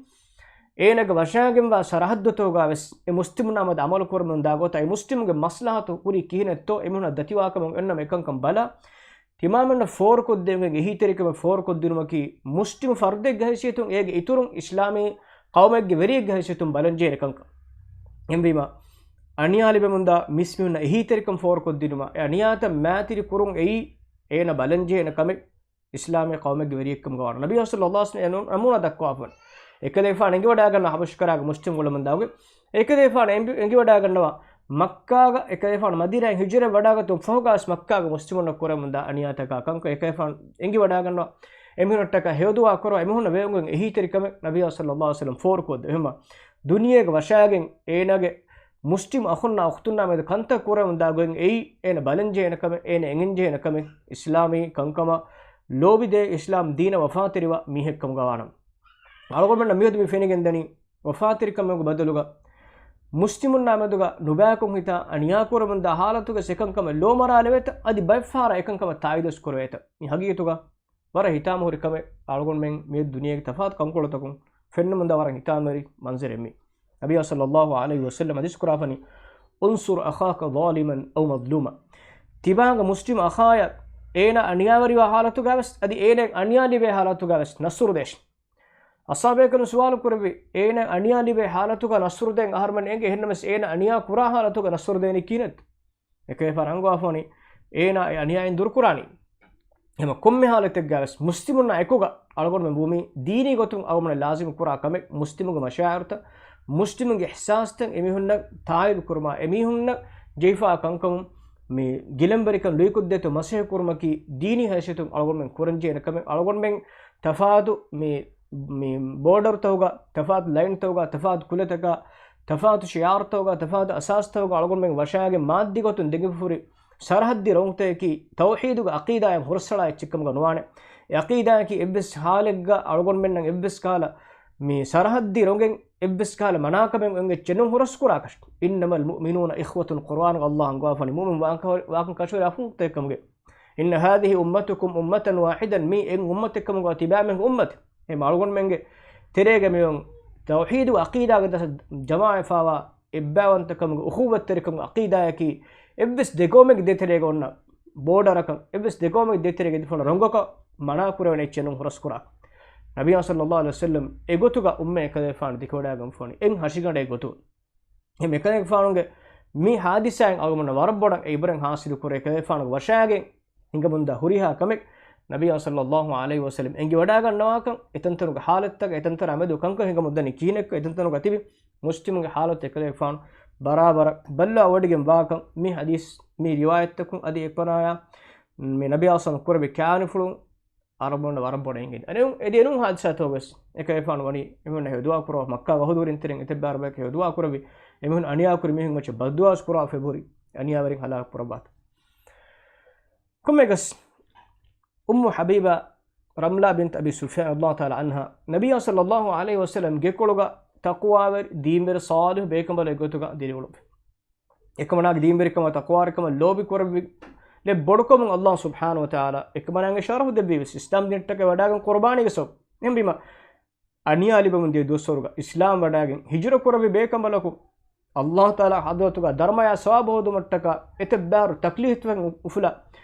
އޭނާގެ ވަށާގެންވާ ސަރަހައްދުތަކުގަ ވެސް އެ މުސްލިމުންނާ މެދު ޢަމަލު ކުރަމުންދާ ގޮތަށް އެ މުސްލިމުގެ މަސްލަހަތު ހުރީ ކިހިނެއްތޯ އެމީހުންނަށް ދަތިވާކަމަށް އޮންނަމަ އެކަންކަން ބަލާ، ތިމާމެންނަށް ފޯރުކޮށްދޭން އެހީތެރިކަމެއް ފޯރުކޮށްދިނުމަކީ މުސްލިމު ފަރުދެއްގެ ހައިސިއްޔަތުން އޭގެ އިތުރުން އިސްލާމީ ޤައުމެއްގެ ވެރިއެއްގެ ހައިސިއްޔަތުން ބަލަންޖެހޭނެ ކަންކަން. އެހެންވީމަ، އަނިޔާ ލިބެމުންދާ މީސްމީހުންނަށް އެހީތެރިކަން ފޯރުކޮށްދިނުމަށް، އެ އަނިޔާތައް މާތިރި ކުރުން އެއީ އޭނަ ބަލަންޖެހޭނެ ކަމެއް. އިސްލާމީ ޤައުމެއްގެ ވެރިއެއްކަމުގަ ވާނަމަ، ނަބީ ޞައްލައްލާހު ޢަލައިހި ވަސައްލަމަ ނަމޫނާ ދައްކަވާފަ ވަނީ. އެކަލޭގެފާނު އެނގިވަޑައިގަންނަ ޙަބަޝީ ކަރާގެ މުސްލިމް ގުޅުމުންދާގެ، އެކަލޭގެފާނު އެނބި-، އެނގިވަޑައިގަންނަވާ މައްކާގަ އެކަލޭގެފާނު މަދީނާއިން ހިޖުރަ ވަޑާގަތުން ފަހުގަސް މައްކާގެ މުސްލިމުންނަށް ކުރެވެމުންދާ އަނިޔާތަކާ ކަންކަން އެކަލޭގެފާނު އެނގިވަޑައިގަންނަވާ. އެމީހުންނަށްޓަކާ ހެޔޮދުޢާ ކުރަވާ، އެމީހުންނަށް ވެވެން އެހީތެރިކަމެއް ނަބީ ޞައްލައްލާހު ޢަލައިހި ވަސައްލަމަ ފޯރުކޮށްދެ. އެހެންމަ ދުނިޔޭގެ ވަށާގެން އޭނާގެ މުސްލިމް އަޚުންނާ އުޚްތުންނާ މެދު ކަންތައް ކުރެވެމުންދާ ގޮތް އެއީ އޭނަ ބަލަންޖެހޭނެ ކަމެއް، އޭނަ އެނގެންޖެހޭނެ ކަމެއް، އިސްލާމީ ކަންކަމަށް ލޯބިދޭ، އިސްލާމް ދީނަށް ވަފާތެރިވާ މީހެއްކަމުގަ ވާނަމަ. އަޅުގަނޑުމެންނަށް މިއަދު މި ފެނިގެންދަނީ، ވަފާތެރިކަމުގެ ބަދަލުގަ މުސްލިމުންނާ މެދުގަ ނުބައިކޮށް ހިތާ އަނިޔާކުރަމުންދާ ޙާލަތުގަ އެކަންކަމަށް ލޯމަރާލެވޭތަ؟ އަދި ބައެއްފަހަރަށް އެކަންކަމަށް ތާއީދުވެސް ކުރެވޭތަ؟ މި ހަގީގަތުގަ ވަރަށް ހިތާމަހުރި ކަމެއް. އަޅުގަނޑުމެން މިއަދު ދުނިޔޭގެ ތަފާތު ކަންކޮޅުތަކުން ފެންނަމުންދާ ވަރަށް ހިތާމަވެރި މަންޒަރެއް މީ. ނަބީ ޞައްލައްލާހު ޢަލައިހި ވަސައްލަމަ ޙަދީޘް ކުރާފަނީ، "انصر أخاك ظالما أو مظلوما." ތިބާގެ މުސްލިމް އަޚާއަށް އޭނާ އަނިޔާވެރިވާ ޙާލަތުގަވެސް، އަދި އޭނާ އަނިޔާ ލިބޭ ޙާލަތުގަވެސް ނަޞްރު ދޭށި. އަޞްޙާބުބޭކަލުން ސުވާލު ކުރެއްވި، އޭނާ އަނިޔާ ލިބޭ ޙާލަތުގަ ނަޞްރު ދޭން އަހަރުމެން އެނގޭ، އެހެންނަމަވެސް އޭނާ އަނިޔާ ކުރާ ޙާލަތުގަ ނަޞްރު ދޭނީ ކިހިނެއްތަ؟ އެކަލޭގެފާނު އަންގަވާފަ ވަނީ، އޭނާ އެ އަނިޔާއިން ދުރުކުރާނީ. އެހެން ކޮންމެ ޙާލަތެއްގަވެސް މުސްލިމުންނާ އެކުގަ އަޅުގަނޑުމެން ވުމީ ދީނީ ގޮތުން އަޅުގަނޑުމެން ލާޒިމު ކުރާ ކަމެއް، މުސްލިމުންގެ މަޝާޢިރުތައް، މުސްލިމުންގެ އިޙްސާސްތައް އެމީހުންނަށް ތާއީދު ކުރުމާ، އެމީހުންނަށް ޖެހިފާ ކަންކަމުން މި ގިލަންވެރިކަން ލުއިކޮށްދޭތޯ މަސައްކަތް ކުރުމަކީ ދީނީ ހައިސިއްޔަތުން އަޅުގަނޑުމެން ކުރަންޖެހޭނެ ކަމެއް. އަޅުގަނޑުމެން ތަފާތު މި، މި ބޯޑަރުތަކުގަ، ތަފާތު ލައިންތަކުގަ، ތަފާތު ކުލަތަކަށް، ތަފާތު ޝިޢާރުތަކުގަ، ތަފާތު އަސާސްތަކުގަ އަޅުގަނޑުމެން ވަށާގެން މާއްދީ ގޮތުން ދެނގިފަ ހުރި ސަރަހައްދީ ރޮނގުތަކަކީ ތައުޙީދުގެ ޢަޤީދާއަށް ހުރަސްއަޅާ އެއްޗެއްކަމުގަ ނުވާނެ. އެ ޢަޤީދާއަކީ އެއްވެސް ޙާލެއްގަ އަޅުގަނޑުމެންނަށް އެއްވެސް ކަހަލަ މި ސަރަހައްދީ ރޮނގެން އެއްވެސް ކަހަލަ މަނާކަމެއް އެއްޗެއް ނޫން ހުރަސްކުރާކަށް. "إنما المؤمنون إخوة" ޤުރުއާނުގަ ﷲ އަންގަވާފަނީ މުއުމިން ވާކަ-، ވާކަން ކަށަވަރެއް އަޚުންތަކެއްކަމުގެ. "إن هذه أمتكم أمة واحدة" މީ އެއް އުއްމަތެއްކަމުގަ ތިބާމެންގެ އުއްމަތެއް. އެހެން އަޅުގަނޑުމެންގެ ތެރޭގަ މިއޮން ތައުޙީދު ޢަޤީދާގެ ދަސަށް ޖަމާވެފާވާ އެއްބައިވަންތަކަމުގެ އުޚުވަތްތެރިކަމުގެ ޢަޤީދާއަކީ، އެއްވެސް ދެގައުމެއްގެ ދޭތެރޭގަ އޮންނަ ބޯޑަރަކަށް، އެއްވެސް ދެގައުމެއްގެ ދޭތެރޭގަ އެދިފަންނަ ރޮނގަކަށް މަނާކުރެވޭނެ އެއްޗެއް ނޫން ހުރަސްކުރާކަށް. ނަބިއްޔާ ޞައްލައްލާހު ޢަލައިހި ވަސައްލަމް އެގޮތުގަ އުއްމަތް އެކަލޭގެފާނު ދެކެވަޑައިގެންފަ ވަނީ އެއް ހަށިގަނޑެއް ގޮތުން. އެހެން އެކަލޭގެފާނުގެ މި ޙާދިސާއިން އަޅުގަނޑުމެންނަށް ވަރަށް ބޮޑަށް އެ ޢިބްރަތް ޙާޞިލު ކުރޭ، އެކަލޭގެފާނުގެ ވަށާގެން ހިނގަމުންދާ ހުރިހާ ކަމެއް ނަބިއްޔާ ޞައްލައްލާހު ޢަލައިހި ވަސައްލަމް އެނގިވަޑައިގަންނަވާކަން، އެތަންތަނުގެ ޙާލަތްތަކަށް، އެތަންތަނާ މެދު ކަންކަން ހިނގަމުންދަނީ ކިހިނެއްކަން، އެތަންތަނުގަ ތިބި މުސްލިމުންގެ ޙާލަތު އެކަލޭގެފާނު ބަރާބަރަށް ބައްލަވާވޮޑިގެން ވާކަން މި ޙަދީޘް، މި ރިވާޔަތްތަކުން އަދި އެކަމަނާޔާ މި ނަބިއްޔާ ޞައްލައްލާހު ޢަލައިހި ވަސައްލަމަ ކުރެއްވި ކިޔާނިފުޅުން އަޅުގަނޑުމެންނަށް ވަރަށް ބޮޑަށް އެނގެން. އަދި އެ ދެނޫން ޙާދިސާތަކުގަވެސް އެކަލޭގެފާނު ވަނީ އެމީހުންނަށް ހެޔޮދުޢާ ކުރައްވާ، މައްކާގަ އަހުލުވެރިން ތެރެއިން އެތައް ބައިވަރު ބަޔަކަށް ހެޔޮދުޢާ ކުރެއްވި، އެމީހުން އަނިޔާ ކުރި މީހުން އެއްޗެއް ބައްދުޢާވެސް ކުރައްވާފަ އެބަހުރި، އަނިޔާވެރިން ހަލާކު ކުރައްވާތޯ. ކޮންމެއަކަސް، އުއްމު ޙަބީބާ ރަމްލާ ބިންތު އަބީ ސުފްޔާން ރަޟިޔަﷲ ތަޢާލާ ޢަންހާ ނަބިއްޔާ ޞައްލައްލާހު ޢަލައިހި ވަސައްލަމް ގެކޮޅުގަ ތަޤްވާވެރި، ދީންވެރި، ޞާލިޙު ބޭކަނބަލެއް ގޮތުގަ ދިރިއުޅުއްވި. އެކަމަނާގެ ދީންވެރިކަމަށް، ތަޤްވާވެރިކަމަށް ލޯބި ކުރެއްވި ބޮޑުކަމުން ﷲ ސުބްޙާނަހޫ ވަތަޢާލާ އެކަމަނާގެ ޝަރަފު ދެއްވީ ވެސް އިސްލާމް ދީނަށްޓަކައި ވަޑާގެން ޤުރުބާނީގެ ސަބަބުން. އެހެންވީމަ، އަނިޔާ ލިބެމުން ދިޔަ ދުވަސްވަރުގަ އިސްލާމް ވަޑާގެން ހިޖުރަ ކުރެއްވި ބޭކަނބަލަކު، ﷲ ތަޢާލާ ޙަޟްރަތުގަ ދަރުމަޔާ ސަވާބު ހޯދުމަށްޓަކާ އެތައް ބާރު ތަކްލީފްތަކެއް އުފުލާ،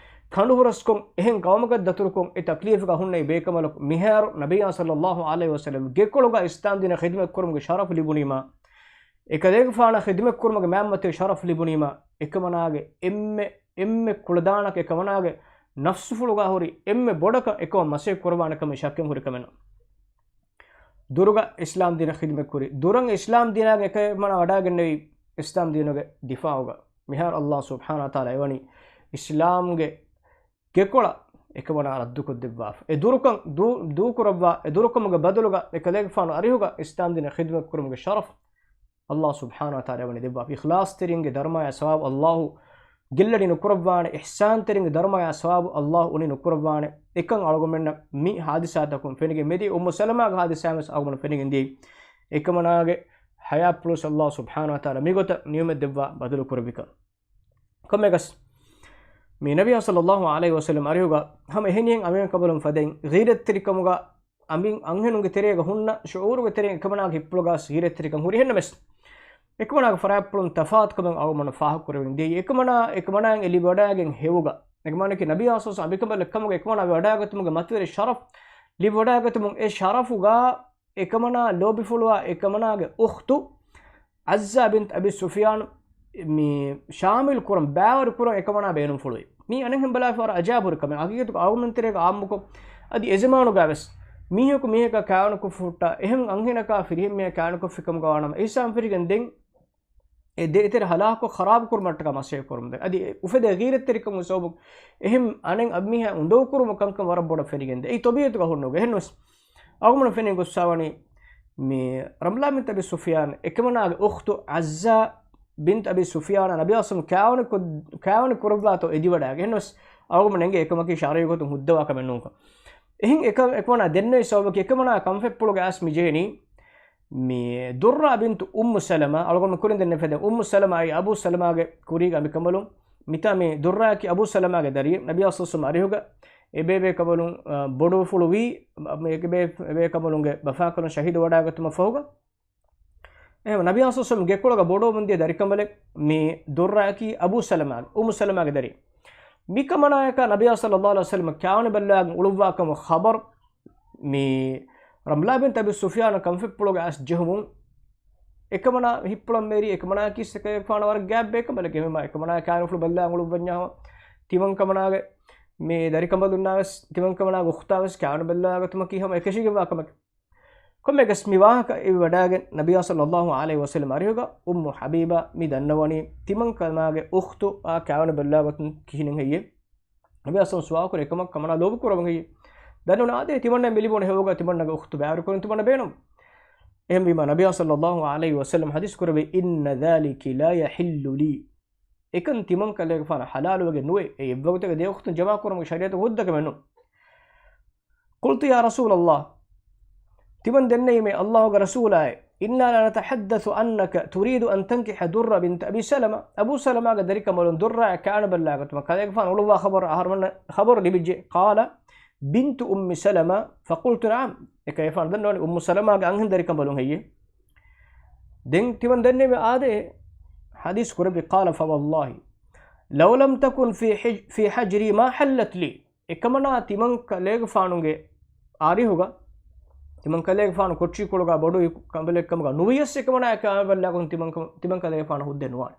ކަނޑު ހުރަސްކޮށް، އެހެން ޤައުމަކަށް ދަތުރުކޮށް، އެ ތަކްލީފްގަ ހުންނެވި ބޭކަނބަލަކު މިހާރު ނަބިއްޔާ ޞައްލައްލާހު ޢަލައިހި ވަސައްލަމް ގެކޮޅުގަ އިސްލާމް ދީނަށް ޚިދުމަތް ކުރުމުގެ ޝަރަފު ލިބުނީމާ، އެކަލޭގެފާނަށް ޚިދުމަތް ކުރުމުގެ މާތް މަތިވެރި ޝަރަފު ލިބުނީމާ، އެކަމަނާގެ އެންމެ، އެންމެ ކުޅަދާނަކަށް އެކަމަނާގެ ނަފްސުފުޅުގަ ހުރި އެންމެ ބޮޑަކަށް އެކަމަށް މަސައްކަތް ކުރައްވާނެ ކަމެއް ޝައްކެއް ހުރި ކަމެއް ނޫން. ދުރުގަ އިސްލާމް ދީނަށް ޚިދުމަތް ކުރި، ދުރަށް އިސްލާމް ދީނާގެ އެކަމަނާ ވަޑާގެންނެވި އިސްލާމް ދީނުގެ ދިފާޢުގަ. މިހާރު ﷲ ސުބްޙާނަހޫ ވަތަޢާލާ އެވަނީ އިސްލާމްގެ ގެކޮޅަށް އެކަމަނާ ރައްދުކޮށްދެއްވާފަ. އެ ދުރުކަން ދޫ-، ދޫކުރައްވާ، އެ ދުރުކަމުގެ ބަދަލުގަ އެކަލޭގެފާނު އަރިހުގަ އިސްލާމް ދީނަށް ޚިދުމަތް ކުރުމުގެ ޝަރަފު ﷲ ސުބްޙާނަހޫ ވަތަޢާލާ ވަނީ ދެއްވާފަ. އިޚްލާޞްތެރިންގެ ދަރުމަޔާ ސަވާބު ﷲ ގެއްލަނީ ނުކުރައްވާނެ، އިޙްސާންތެރިންގެ ދަރުމަޔާ ސަވާބު ﷲ އުނި ނުކުރައްވާނެ. އެކަން އަޅުގަނޑުމެންނަށް މި ޙާދިސާތަކުން ފެނިގެން މިދިޔަ އުއްމު ސަލަމާގެ ޙާދިސާއިން ވެސް އަޅުގަނޑު ފެނިގެން ދިޔައީ. އެކަމަނާގެ ޙަޔާތްޕުޅު ވެސް ﷲ ސުބްޙާނަހޫ ވަތަޢާލާ މިގޮތަށް ނިޢުމަތް ދެއްވާ ބަދަލު ކުރެއްވިކަން. ކޮންމެއަކަސް، މި ނަބިޔާ ޞައްލައްލާހު ޢަލައިހި ވަސައްލަމް އަރިހުގަ ހަމަ އެހެނިހެން އަންހެން ކަނބަލުން ފަދައިން ޣީރަތްތެރިކަމުގަ އަންހެނުންގެ ތެރޭގަ ހުންނަ ޝުޢޫރުގެ ތެރެއިން އެކަމަނާގެ ހިތްޕުޅުގަ ވެސް ޣީރަތްތެރިކަން ހުރި. އެހެންނަމަވެސް، އެކަމަނާގެ ފަރާތްޕުޅުން ތަފާތުކަމެއް އަޅުގަނޑުމެންނަށް ފާހަގަކުރެވެން ދިޔައީ. އެކަމަނާ، އެކަމަނާއަށް އެ ލިބިވަޑައިގެން ހެޔޮވާ، އެކަމަނާއަކީ ނަބިއްޔާ ޞައްލައްލާހު ޢަލައިހި ވަސައްލަމް އަނބިކަނބަލެއް ކަމުގަ އެކަމަނާ ވަޑައިގަތުމުގެ މަތިވެރި ޝަރަފް ލިބިވަޑައިގަތުމުން، އެ ޝަރަފުގަ އެކަމަނާ ލޯބިފުޅުވާ އެކަމަނާގެ އުޚްތު ޢައްޒާ ބިންތު އަބީ ސުފްޔާން މި ޝާމިލް ކުރަން، ބައިވަރު ކުރަން އެކަމަނާ ބޭނުންފުޅުވި. މީ އަނެއްހެން ބަލާފަ ވަރަށް އަޖާއިބު ކަމެއް. ހަގީގަތުގަ އަޅުގަނޑުމެން ތެރޭގަ އާއްމުކޮށް، އަދި އެ ޒަމާނުގަ ވެސް މީހަކު މީހަކާ ކާވެނިކޮށްފަ ހުއްޓާ، އެހެން އަންހެނަކާ ފިރިހެން މީހާ ކާވެނިކޮށްފި ކަމުގަ ވާނަމަ، އިޙްސާން ފެށިގެން ދެން އެ ދޭތެރެ ހަލާކު ޚަރާބު ކުރުމަށްޓަކާ މަސައްކަތް ކުރުމުން ދެން. އަދި އެ އުފެދޭ ޣީރަތްތެރިކަމުގެ ސަބަބުން އެހެން އަނެއް އަށް މީހާ އުނދަގޫ ކުރުމުގެ ކަންކަން ވަރަށް ބޮޑަށް ފެނިގެންދޭ. އެއީ ޠަބީޢަތުގަ ހުންނަ ގޮތް. އެހެންނަމަވެސް، އަޅުގަނޑު ފެނިގެން ގޮސްފަވަނީ މި ރަމްލާ ބިންތު އަބީ ސުފްޔާން އެކަމަނާގެ އުޚްތު ޢައްޒާ ބިންތު އަބީ ސުފްޔާނަށް ނަބިއްޔާ ޞައްލައްލާހު ޢަލައިހި ވަސައްލަމް ކާވެނި ކު-، ކާވެނި ކުރައްވާތޯ އެދިވަޑައިގެން. އެހެންނަމަވެސް، އަޅުގަނޑު އެނގޭ އެކަމަކީ ޝަރުޢީ ގޮތުން ހުއްދަވާ ކަމެއް ނޫންކަން. އެހެން އެކަ-، އެކަމަނާ ދެންނެވި ސަބަބަކީ އެކަމަނާ ކަންފަތްޕުޅުގަ އައިސް މި ޖެހެނީ މި ދުއްރާ ބިންތު އުއްމު ސަލަމާ، އަޅުގަނޑު ކުރިން ދެންނެވި ފަދަ އުއްމު ސަލަމާ އައި އަބޫ ސަލަމާގެ ކުރީގެ އަނބިކަނބަލުން. މިތާ މި ދުއްރާއަކީ އަބޫ ސަލަމާގެ ދަރިއެއް. ނަބިއްޔާ ޞައްލައްލާހު ޢަލައިހި ވަސައްލަމް އަރިހުގަ އެ ބޭބޭކަނބަލުން، އަ، ބޮޑުވުފުޅުވީ، އަ، މި އެ ބޭ-، އެ ބޭކަނބަލުންގެ ބަފާކަލުން ޝަހީދު ވަޑައިގަތުމަށް ފަހުގަ. އެހެން ނަބިއްޔާ ޞައްލައްލާހު ޢަލައިހި ވަސައްލަމް ގެކޮޅުގަ ބޮޑުވަމުންދިޔަ ދަރިކަނބަލެއް މި ދުއްރާއަކީ އަބޫ ސަލަމާގެ، އުއްމު ސަލަމާގެ ދަރި. މިކަމަނާޔަކާ ނަބިއްޔާ ޞައްލައްލާހު ޢަލައިހި ވަސައްލަމް ކާވެނި ބައްލަވާގެން އުޅުއްވާ ކަމުގެ ޚަބަރު މި ރަމްލާ ބިންތު އަބީ ސުފްޔާނަށް ކަންފަތްޕުޅުގަ އައިސް ޖެހުމުން، އެކަމަނާ ހިތްޕުޅަށް މެރި އެކަމަނާއަކީ އެކަމަނާއަކީ ސެކަލޭގެފާނަށް ވަރަށް ގާތް ބޭކަނބަލެއް. އެހެންވީމަ އެކަމަނާ ކާވެނިފުޅު ބައްލަވާ އުޅުއްވަންޏާ ހަމަ ތިމަން ކަމަނާގެ މި ދަރިކަނބަލުންނާ ވެސް، ތިމަން ކަމަނާގެ އުޚްތާ ވެސް ކާވެނި ބައްލަވާގަތުމަކީ ހަމަ އެކަށީގެންވާ ކަމެއް. ކޮންމެއަކަސް މި ވާހަކަ އެވިވަޑައިގެން ނަބިއްޔާ ޞައްލައްލާހު ޢަލައިހި ވަސައްލަމް އަރިހުގަ އުއްމު ޙަބީބާ މި ދަންނަވަނީ ތިމަން ކަމާގެ އުޚްތު އާ ކާވެނި ބައްލަވާގަތުން ކިހިނެއް ހެއްޔޭ؟ ނަބިއްޔާ ޞައްލައްލާހު ޢަލައިހި ވަސައްލަމް ސުވާލު ކުރޭ އެކަމަކު ކަމަނާ ލޯބި ކުރަވަން ހެއްޔޭ؟ ދަންނަވަނީ އާދެ، ތިމަންނަ މި ލިބުނު ހެޔޮވާ ތިމަންނަގެ އުޚްތު ބައިވަރު ކުރަން ތިމަންނަ ބޭނުން. އެހެންވީމަ ނަބިއްޔާ ޞައްލައްލާހު ޢަލައިހި ވަސައްލަމް ޙަދީޘް ކުރެއްވި، "إن ذلك لا يحل لي." އެކަން ތިމަން ކަލޭގެފާނަށް ޙަލާލުވެގެން ނުވޭ. އެ އެއްވަގުތެއްގެ ދެ އުޚްތުން ޖަމާކުރުމުގެ ޝަރީޢަތުގަ ހުއްދަ ކަމެއް ނޫން. قلت يا رسول الله، ތިމަން ދެންނެވީމޭ ﷲ ގެ ރަސޫލާއޭ، إنا لنتحدث أنك تريد أن تنكح درة بنت أبي سلمة، އަބޫ ސަލަމާގެ ދަރިކަނބަލުން ދުއްރާއަށް ކާވެނި ބައްލަވާގަތުމަށް ކަލޭގެފާނު އުޅުއްވާ ޚަބަރު އަހަރުމެންނަށް ޚަބަރު ލިބިއްޖެ. قال بنت أم سلمة، فقلت نعم، އެކަލޭގެފާނު ދަންނަވަނީ އުއްމު ސަލަމާގެ އަންހެން ދަރިކަނބަލުން ހެއްޔޭ؟ ދެން ތިމަން ދެންނެވީމޭ އާދެ، ޙަދީޘް ކުރެއްވި، قال فوالله لو لم تكن في حج-، في حجري ما حلت لي. އެކަމަނާ ތިމަން ކަލޭގެފާނުގެ އަރިހުގަ، ތިމަން ކަލޭގެފާނު ކޮޓަރިކޮޅުގަ ބޮޑު ކަނބަލެއްކަމުގަ ނުވިޔަސް އެކަމަނާ ކާވެނި ބައްލަވާގަތުން ތިމަން ކަ-، ތިމަން ކަލޭގެފާނަށް ހުއްދަ ނުވާނެ.